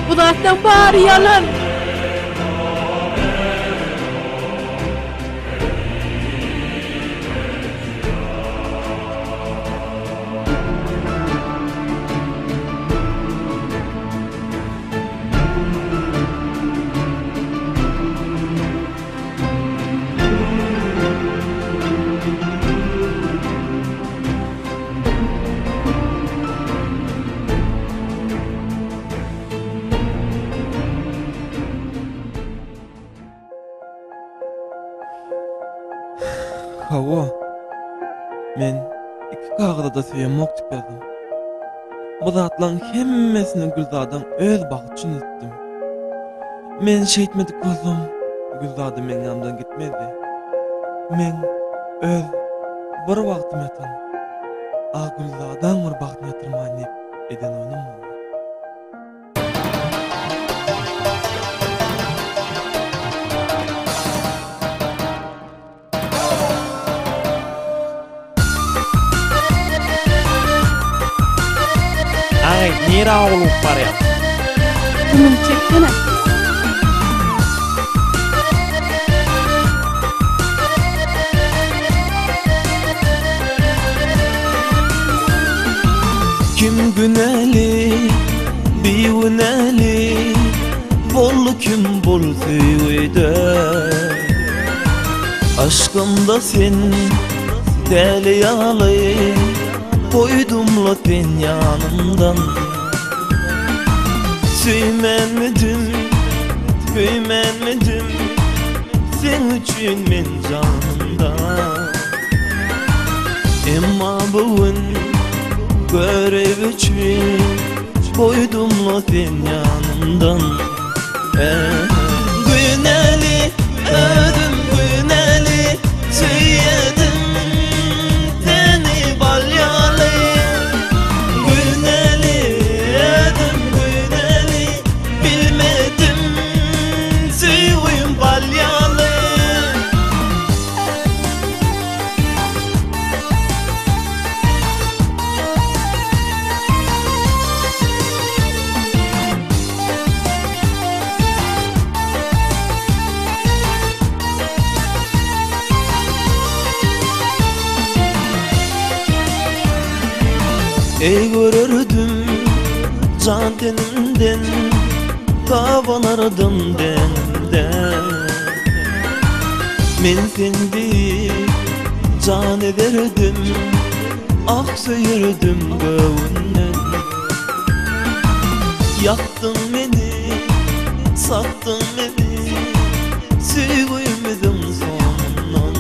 Speaker 9: Bu zatlaň bary ýalan.
Speaker 2: Hawa. Men iki kagyza-da söýemok diýip ýazdym. Bu zatlaryň hemmesini Gülzadaň öz bagty üçin etdim. Men şeýtmedik bolsam, Gülzada meň ýanymdan gitmezdi. Meň öz bir bagtym ýatan, a Gülzadaň bir bagtyny ýatyrmaýyn diýip eden oýnum boldy.
Speaker 16: Aý, nirä howlugyp barýaň?
Speaker 9: Gümüňi çeksene.
Speaker 2: Kim günäli, bigünäli, Boldy kim bul söýgüde. Aşkymda sen däli ýaly, Goýdumla sen ýanymdan. Söýmänmidim, köýmänmidim, Seň üçin men janymdan. Emma bu gün görev üçin Goýdumla sen ýanymdan. Günäli özüm günäli Söýedim seni bal ýaly Günäli özüm günäli Bilmedim. Eý görerdim jan tenimden Gabanardym deňimden Men sen diýip jan ederdim Ah söýerdim göwünden Ýakdyň meni, satdyň meni Söýgümiziň soňundan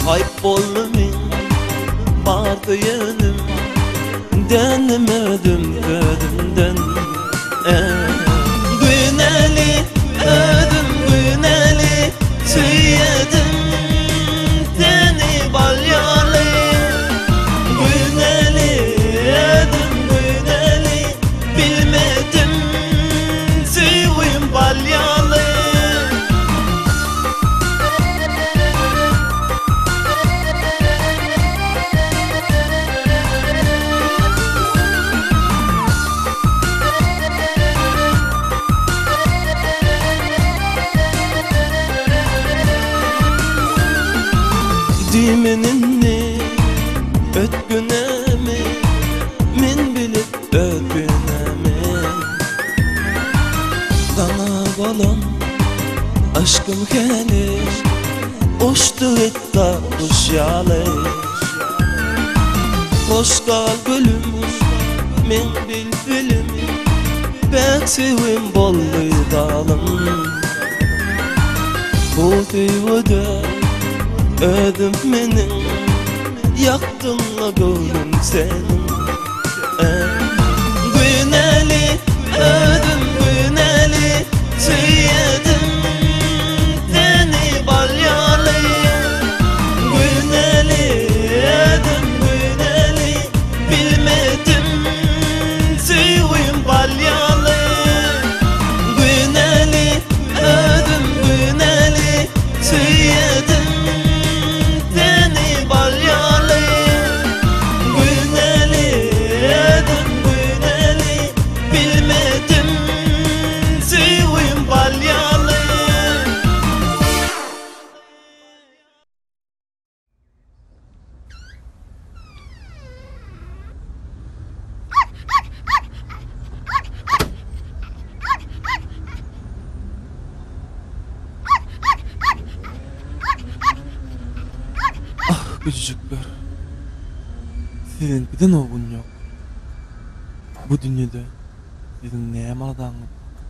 Speaker 2: Haýp boldy meň bar söýenim Dändim özüm özümden Günäli özüm günäli Söýedim seni bal ýaly Günäli özüm günäli Bilmedim söýgüm bal ýaly. Diýmeninni ötgünemi Men bilip öz günämi Saňa bolan Aşkym häli Uçdy gitdi guş ýaly Hoş gal gülüm Meň bilbilim Päk söýgim boldy zalym Bu söýgüde özüm meniň Ýakdyň-la göwnüm seniň Günäli özüm günäli Söýedim seni bal ýaly Günäli özüm günäli Bilmedim söýgüm bal ýaly Günäli özüm günäli Söýedim seni bal ýaly Günäli özüm günäli Bilmedim söýgüm bal ýaly. Ah güjüjikler. Siziňkiden o gün ýok. Bu dünýede siziň näme aladaňyz bar?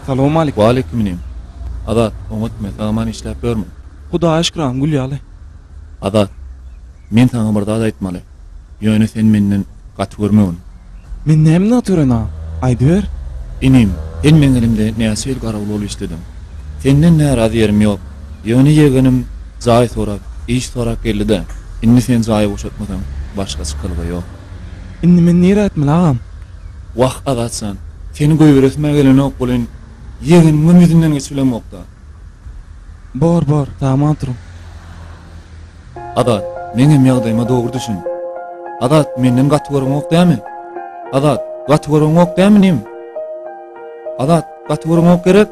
Speaker 17: Salowmalikim.
Speaker 18: Waleýkim inim. Azat, oňatmy, sag-aman işläp ýörmüň?
Speaker 17: Hudaýa şükür agam, gül ýaly.
Speaker 18: Azat, men saňa bir zat aýtmaly. Ýöne sen menden gaty görmegin.
Speaker 17: Men näme gaty göreýin agam? Aýdyber.
Speaker 18: Inim, sen meň elimde näçe ýyl garawul bolup işlediň. Senden närazy ýerim ýok. Ýöne ýegenim jaý sorap, iş sorap geldi-de, indi sen jaýy boşatmasaň, başga çykalga ýok.
Speaker 17: Indi men nirä gitmeli agam?
Speaker 18: Wah, Azat jan, seni goýberesim-ä gelenok welin, ýegenimiňem ýüzünden geçibilemok-da.
Speaker 17: Bor, bor, sag-aman oturyň.
Speaker 18: Azat, meňem ýagdaýyma dogry düşün. Azat, menden gaty göreňok dämi? Azat, gaty göreňok dämi inim? Azat, gaty göreňok gerek?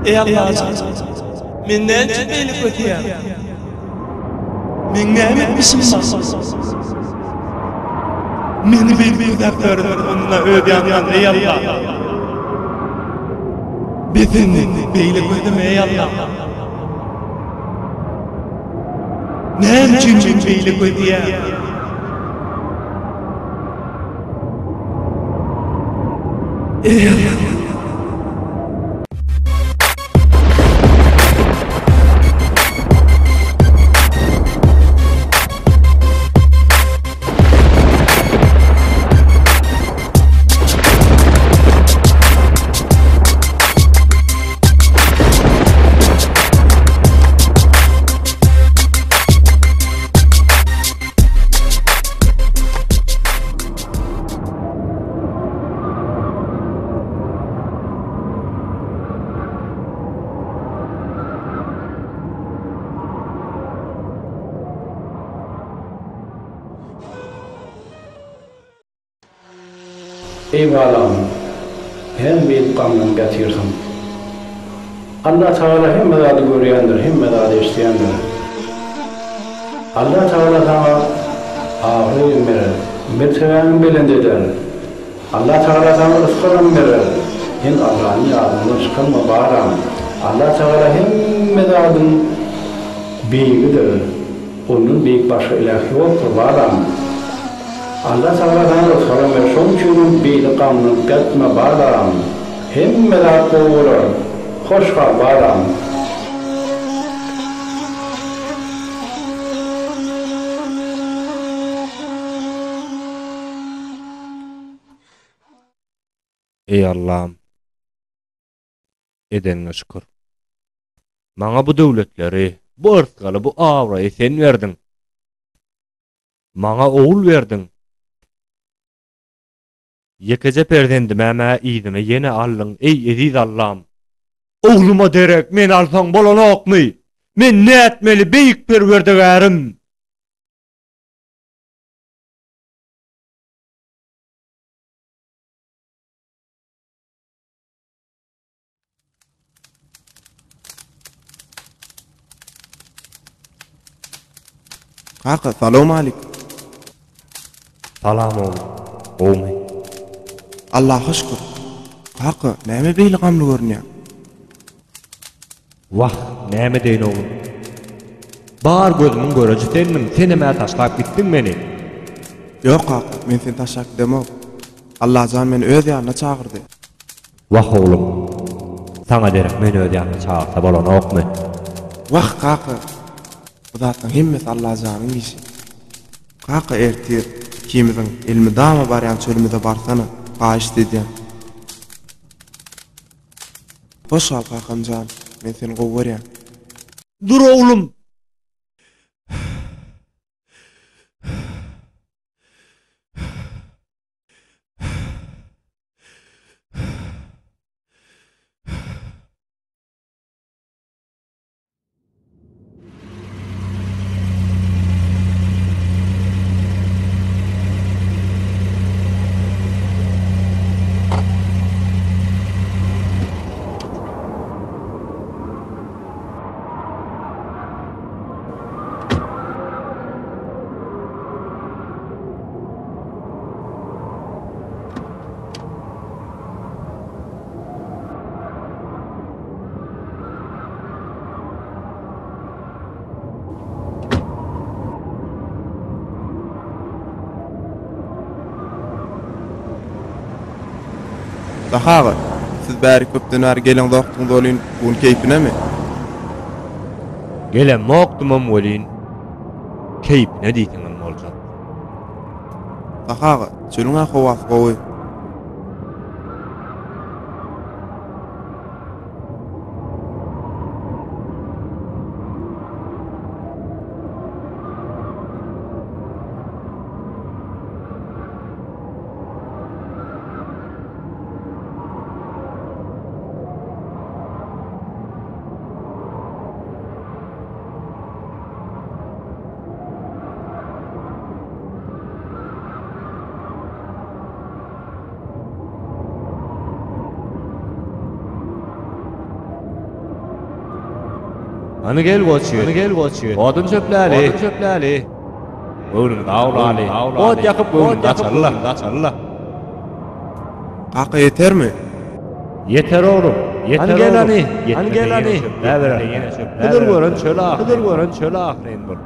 Speaker 2: Eý Allajan! Men näme üçin beýle köseýän? Meň näme etmişim bar? Meni beýdip kösäp ýörün, onda öz ýanymdan, Eý Alla! Bes indi, beýle köseme, eý Alla! Näme üçin men beýle köseýän? Eý Alla!
Speaker 19: Eý balam, näme beýdip gamlanyp ýatyrsyň? Allatagala hemme zady görýändir, hemme zady eşidýändir. Allatagala saňa abraýam berer, mertebäňem belent eder. Allatagala saňa rysgalam berer. Sen Allany ýadyňdan çykarma, balam. Allatagala hemme zadyň beýigidir. Ondan beýik başga iläh ýokdur, balam. Allatagala saňa rysgalam berer, şonuň üçinem beýle gamlanyp ýatma, balam. Hemme zat gowy bolar. Hoş gal, balam.
Speaker 20: Eý Allam! Edeniňe şükür. Maňa bu döwletleri, bu yrsgaly, bu abraýy Sen berdiň. Maňa ogul berdiň. Ýekeje perzendimem-ä yzyma ýene aldyň, eý eziz Allam! Ogluma derek meni alsaň bolanokmy? Men nätmeli, beýik Perwerdigärim?
Speaker 10: Kaka, salowmalik.
Speaker 20: Salam oglum. Gowumy?
Speaker 10: Allaha şükür. Kaka, näme beýle gamly görünýäň?
Speaker 20: Wah, näme edeýin oglum. Bar gözümiň göreji sendiň, senem-ä taşlap gitdiň meni.
Speaker 10: Ýok kaka, men seni taşlap gidemok. Allajan meni öz ýanyna çagyrdy.
Speaker 20: Wah oglum, saňa derek meni öz ýanyna çagyrsa bolanokmy?
Speaker 10: Wah kaka, bu zatlaryň hemmesi Allajanyň işi. Kaka ertir ikimiziň elmydama barýan çölümize barsana, haýyşt edýän. Hoş gal kakamjan, men seni gowy görýän.
Speaker 20: Dur oglum!
Speaker 10: Sahy aga, siz bäri köpden bäri geleňzokdyňyz welin, bu gün keýpinemi?
Speaker 20: Gelemokdymam welin, keýpine diýseňem boljak.
Speaker 10: Sahy aga, çölüň-ä howasy gowy.
Speaker 20: Hany gel goç ýigit. Hany gel goç ýigit. Odun çöpläli. Odun çöpläli. Göwnümizi awlaly. Ot ýakyp göwnümizi açaly-la. Açaly-la.
Speaker 10: Kaka ýetermi?
Speaker 20: Ýeter oglum. Ýeter Hany gel hany. Hany gel hany. Ýetmese Hydyr gören çöl ahyryn. Hydyr gören çöl ahyryn bul.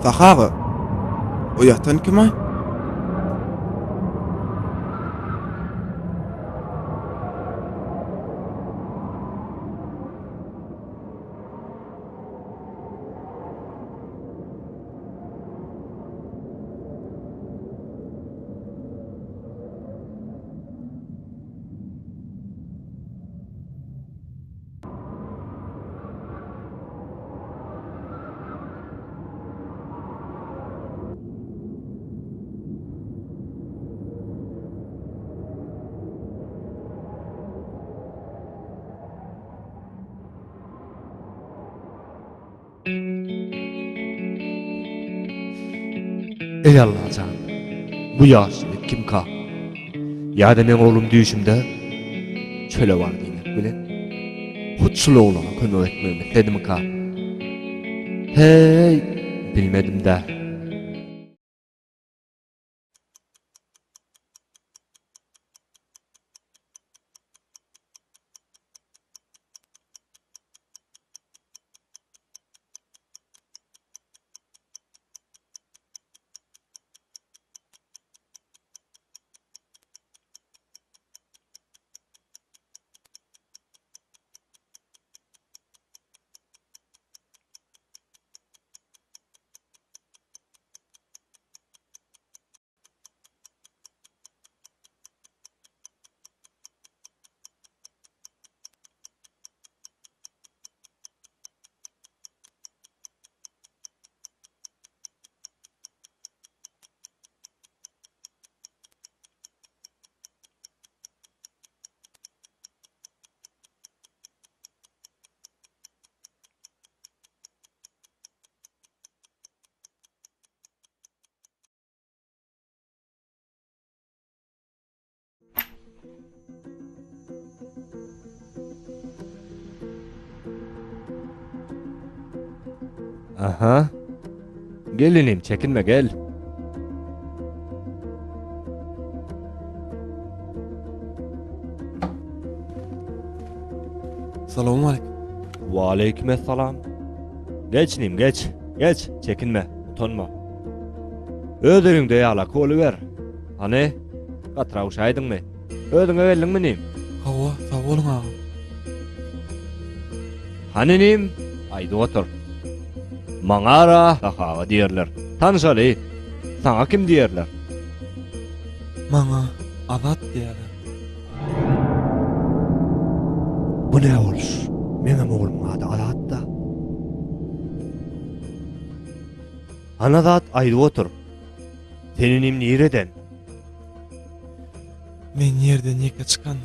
Speaker 10: Sahy aga, o ýatan kim-aý?
Speaker 20: Eý Allajan, bu ýaş ýigit kimka? Ýa-da meň oglum düýşümde çöle bar diýmek bilen, hut şul oglana kömek etmegimi isledimika? Heý, bilmedim-dä. Aha. Gel inim, çekinme gel.
Speaker 17: Salowmaleýkim.
Speaker 20: Waleýkim essalam. Geç inim, geç. Geç, çekinme, utanma. Öz öýüňde ýalak boluber. Hany, gatyrak uşaýdyňmy? Özüňe geldiňmi inim?
Speaker 17: Hawa, sag boluň agam.
Speaker 20: Hany inim, aýdyp otur. Maňa-ra Sahaga diýerler. Tanyşaly. Saňa kim diýerler?
Speaker 17: Maňa Azat diýerler.
Speaker 20: Bu nä boluş? Meňem oglumyň ady Azat-da. Hany Azat, aýdyp otur. Sen inim nireden?
Speaker 17: Men ýerden ýeke çykan.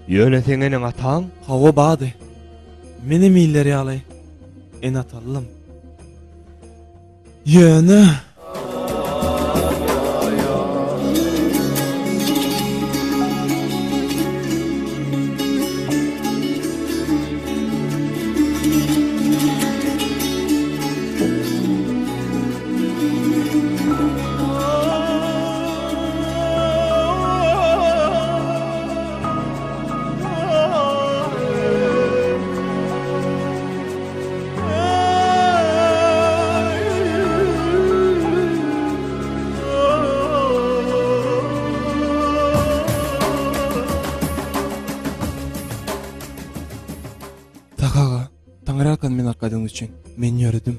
Speaker 20: Ýöne seň eneň-ataň?
Speaker 17: Hawa bady. Menem iller ýaly ene-atalydym. Ýöne. Tak aga, Taňryýalkasyn meni arkadyňyz üçin. Men ýöredim.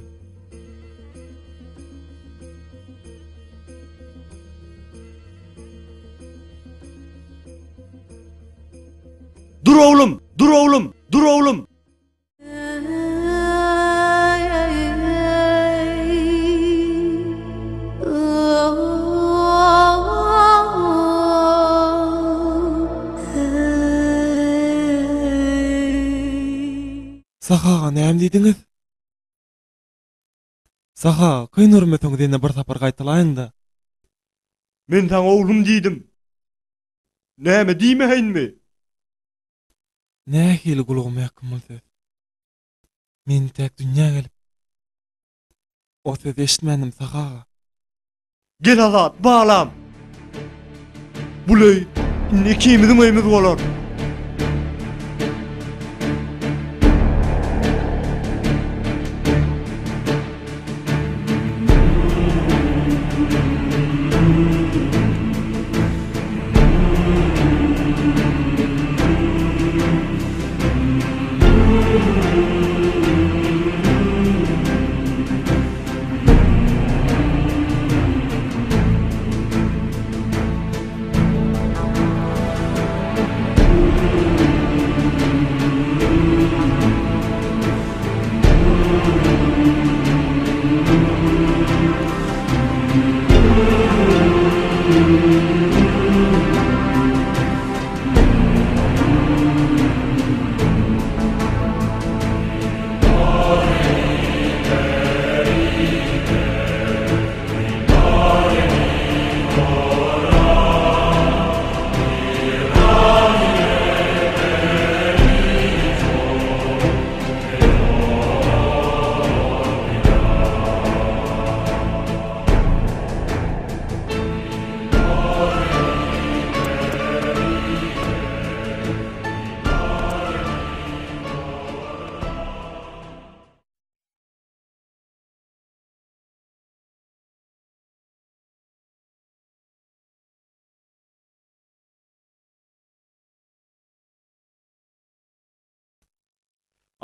Speaker 20: Dur oglum, dur oglum, dur oglum.
Speaker 17: Sahy aga näme diýdiňiz? Sahy aga, kyn görmeseňiz ýene bir sapar gaýtalaýyň-da.
Speaker 20: Men saňa oglum diýdim. Näme diýmäýinmi?
Speaker 17: Nähili gulagyma ýakymly söz. Men entäk dünýä gelip, o sözi eşitmändim Sahy aga.
Speaker 20: Gel Azat, balam! Bul öý indi ikimiziň öýümiz bolar.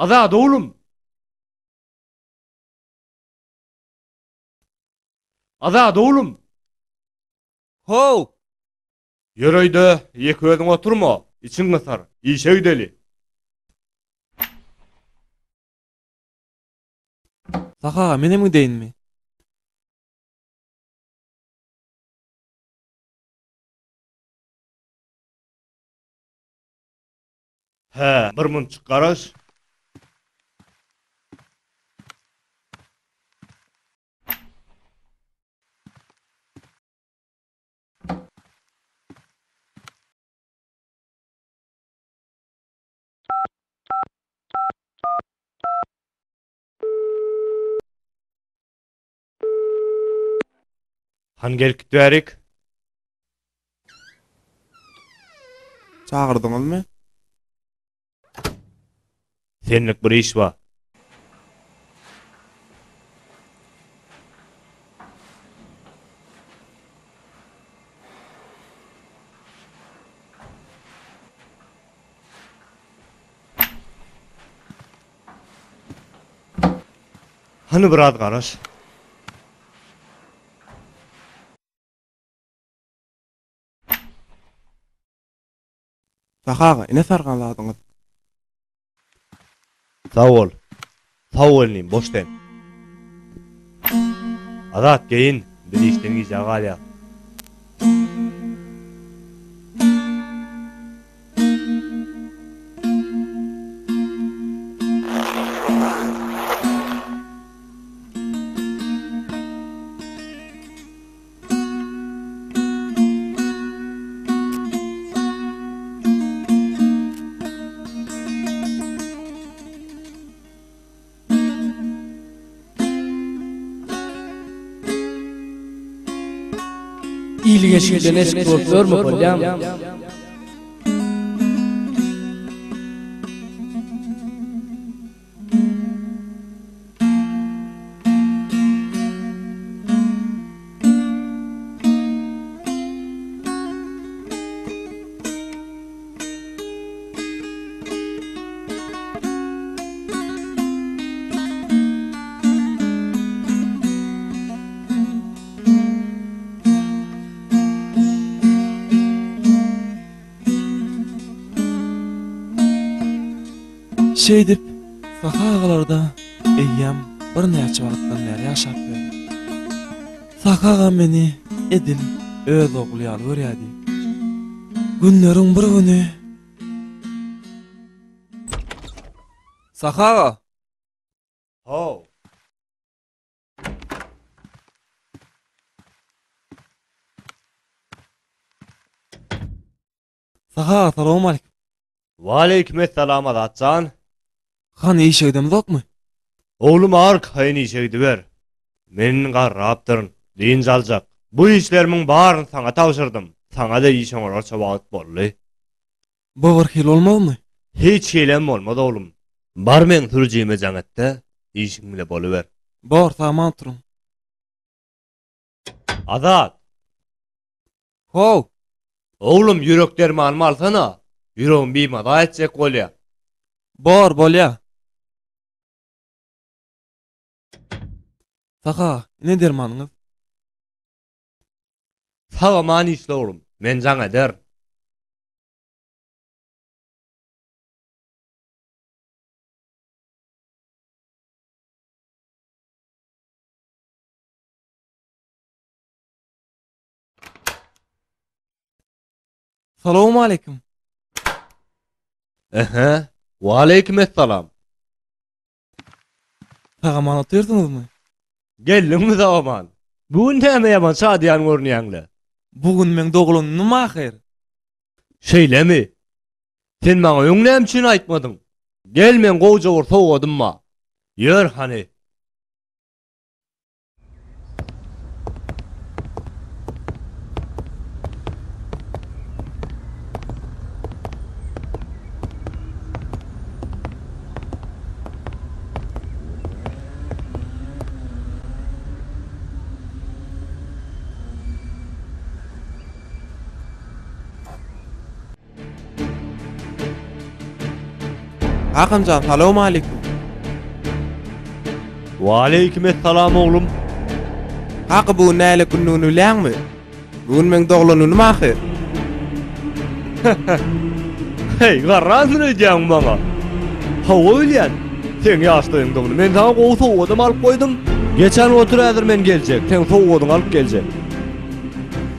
Speaker 20: Azat oglum! Azat oglum!
Speaker 2: How!
Speaker 20: Ýör öýde, ýeke özüň oturma, içiň gysar, işe gideli.
Speaker 17: Sahy aga, menem gideýinmi?
Speaker 20: Hä, bir munçuk garaş. Han gelip git bärik.
Speaker 10: Çagyrdyňyzmy?
Speaker 20: Senlik bir iş bar. Hany biraz garaş.
Speaker 10: Sahy aga, ine sargan zadyňyz.
Speaker 20: Sag bol. Sag bol inim, boş sen. Azat geýin, biz işden gijä galýas.
Speaker 6: Il eşikden eşik bolup ýörme bolýamy?
Speaker 17: Şeýdip, Sahy agalarda eýýäm birnäçe wagtdan bäri ýaşap ýörün. Sahy aga meni edil öz ogly ýaly görýärdi. Günleriň bir güni. Sahy aga!
Speaker 20: How!
Speaker 17: Sahy aga salowmaleýkim.
Speaker 20: Waleýkim essalam Azat jan.
Speaker 17: Hany işe gidemzokmy?
Speaker 20: Oglum arkaýyn işe gidiber. Men garrapdyryn, dynç aljak. Bu işlerimiň baryny saňa tabşyrdym. Saňa-da iş oňararça wagt boldy.
Speaker 17: Bu bir hili bolmazmy?
Speaker 20: Hiç hilem bolmaz oglum. Bar meň sürüjime jaň et-de, işiň bile boluber.
Speaker 17: Bor, sag-aman oturyň.
Speaker 20: Azat!
Speaker 17: How!
Speaker 20: Oglum, ýürek dermanymy alsana. Ýüregim bimaza etjek bolýa.
Speaker 17: Bor, bolýa. Saha, ine dermanyňyz.
Speaker 20: Sag-aman işle oglum. Men jaň ederin.
Speaker 17: Salowmaleýkim.
Speaker 20: Ähä, waleýkim essalam.
Speaker 17: Sag-aman otyrsyňyzmy?
Speaker 20: Geldiňmi sag-aman? Bu gün näme ýaman şadyýan görünýäň-le?
Speaker 17: Bu gün meň doglan günüm ahyr.
Speaker 20: Şeýlemi? Sen maňa öň näme üçin aýtmadyň? Gel meň gowja bir sowgadym bar. Ýör hany.
Speaker 10: Kakamjan salowmaleýkim.
Speaker 20: Waleýkim essalam oglum.
Speaker 10: Kaka bu gün näle günlügini bilýäňmi? Bu gün meň doglan günüm ahyr.
Speaker 20: Heý, garransyň öýdýäňmi maňa? Hawa bilýän. Seň ýaşdaýyňdygyny. Men saňa gowy sowgadam alyp goýdum. Geçen otur häzir men geljek. Seň sowgadyňy alyp geljek.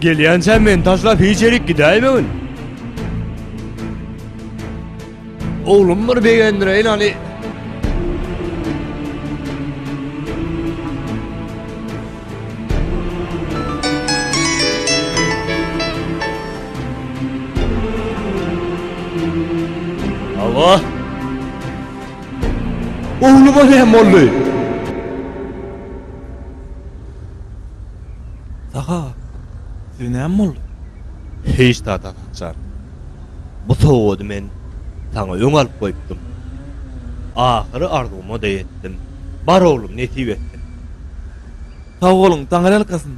Speaker 20: Gelýänçäm meni taşlap hiç ýerik gidäýmegin. Oglum bir begendireýin hany. Allah. Ogluma näme boldy?
Speaker 17: Saha, size näme boldy?
Speaker 20: Hiç zat Azatjan. Bu sowgady men saňa öň alyp goýupdym. Ahyry arzuwyma-da ýetdim. Bar oglum, nesip etsin.
Speaker 17: Sag boluň, Taňryýalkasyn.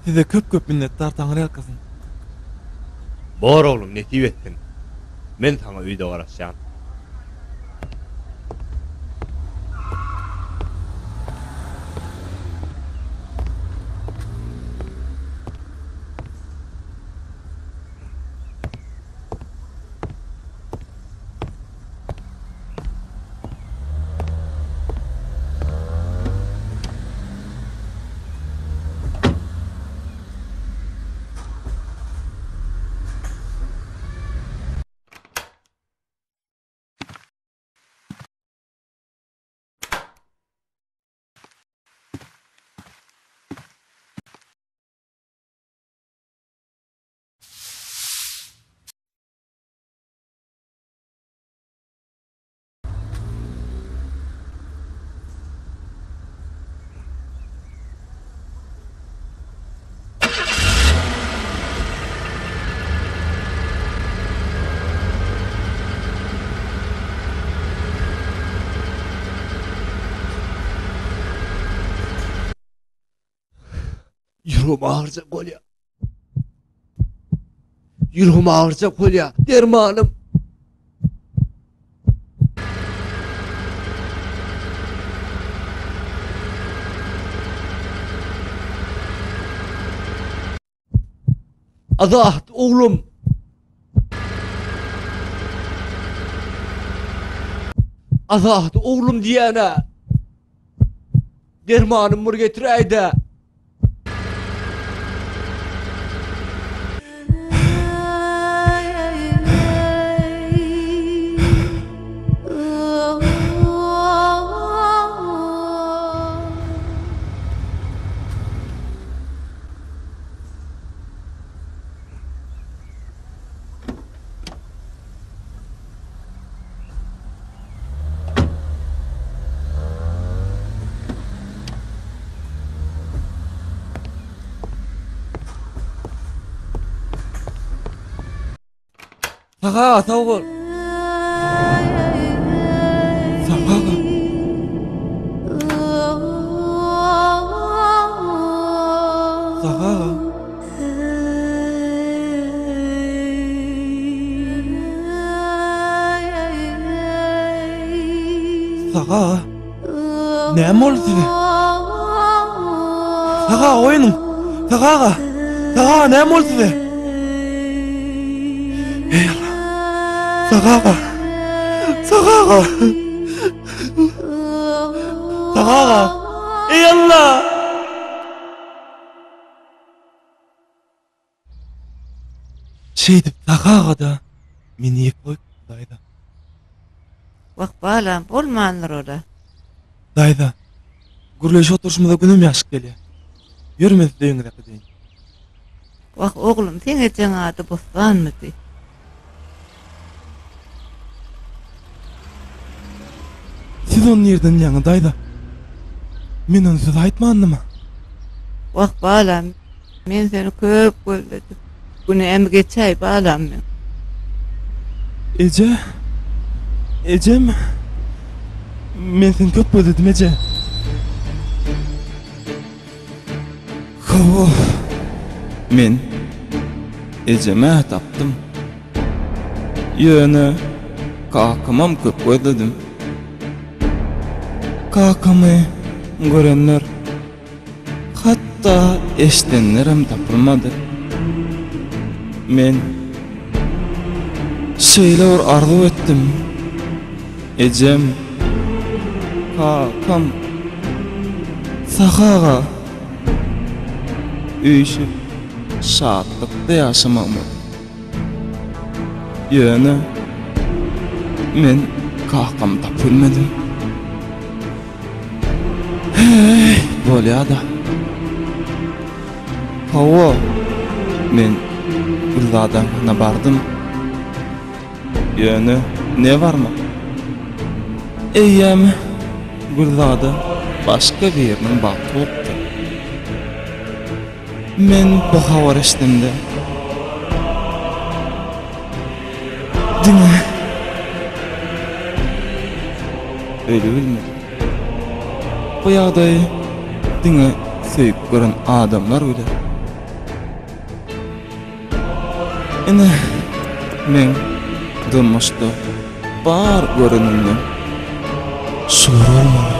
Speaker 17: Size köp-köp minnetdar, Taňryýalkasyn.
Speaker 20: Bor oglum, nesip etsin. Men saňa öýde garaşýan. Ýüregim agyrjak bolýar. Ýüregim agyrjak bolýar. Dermanym. Azat, oglum. Azat, oglum diýýän-ä. Dermanymy bir getiräý-dä.
Speaker 2: Sahy aga sag bol. Sahy aga. Sahy aga. Sahy aga. Näme boldy size? Sahy aga oýanyň. Sahy aga. Sahy aga näme boldy size? Eý Allah. Sahy aga. Sahy aga. Sahy aga. Eý Allah. Şeýdip Sahy aga-da meni ýeke goýupdyr daýza.
Speaker 1: Wah, balam, bolmandyr ol-a.
Speaker 2: Daýza, gürleşip oturyşymyza günem ýaşyp gelýär. Ýör men sizi öýüňize äkideýin.
Speaker 1: Wah, oglum, seň ejeň ady Bossanmydy?
Speaker 2: Siz ony nirden bilýäňiz, daýza? Men ony size aýtmandym-a.
Speaker 1: Wah, balam, men seni köp gözledim. Günämi geçäý, balam meň.
Speaker 2: Eje, ejem, men seni köp gözledim, eje. Hawa, men ejemi-ä tapdym. Ýöne kakamam köp gözledim. Kakamy görenler, hatda eşidenlerem tapylmady. Men şeýle bir arzuw etdim. Ejem, kakam, Sahy aga üýşüp şatlykda ýaşamagymyz. Ýöne men kakamy tapyp bilmedim. Heý, bolýa-da. Hawa, men Gülzadaňkyna bardym. Ýöne ne barmak? Eýýäm Gülzada başga biriniň bagty bolupdyr. Men bu habary eşidemde, diňe ölübilmedim. Bu ýagdaýy diňe söýüp gören adamlar biler. Ine, meň durmuşda bar görenimden şular bolmaly.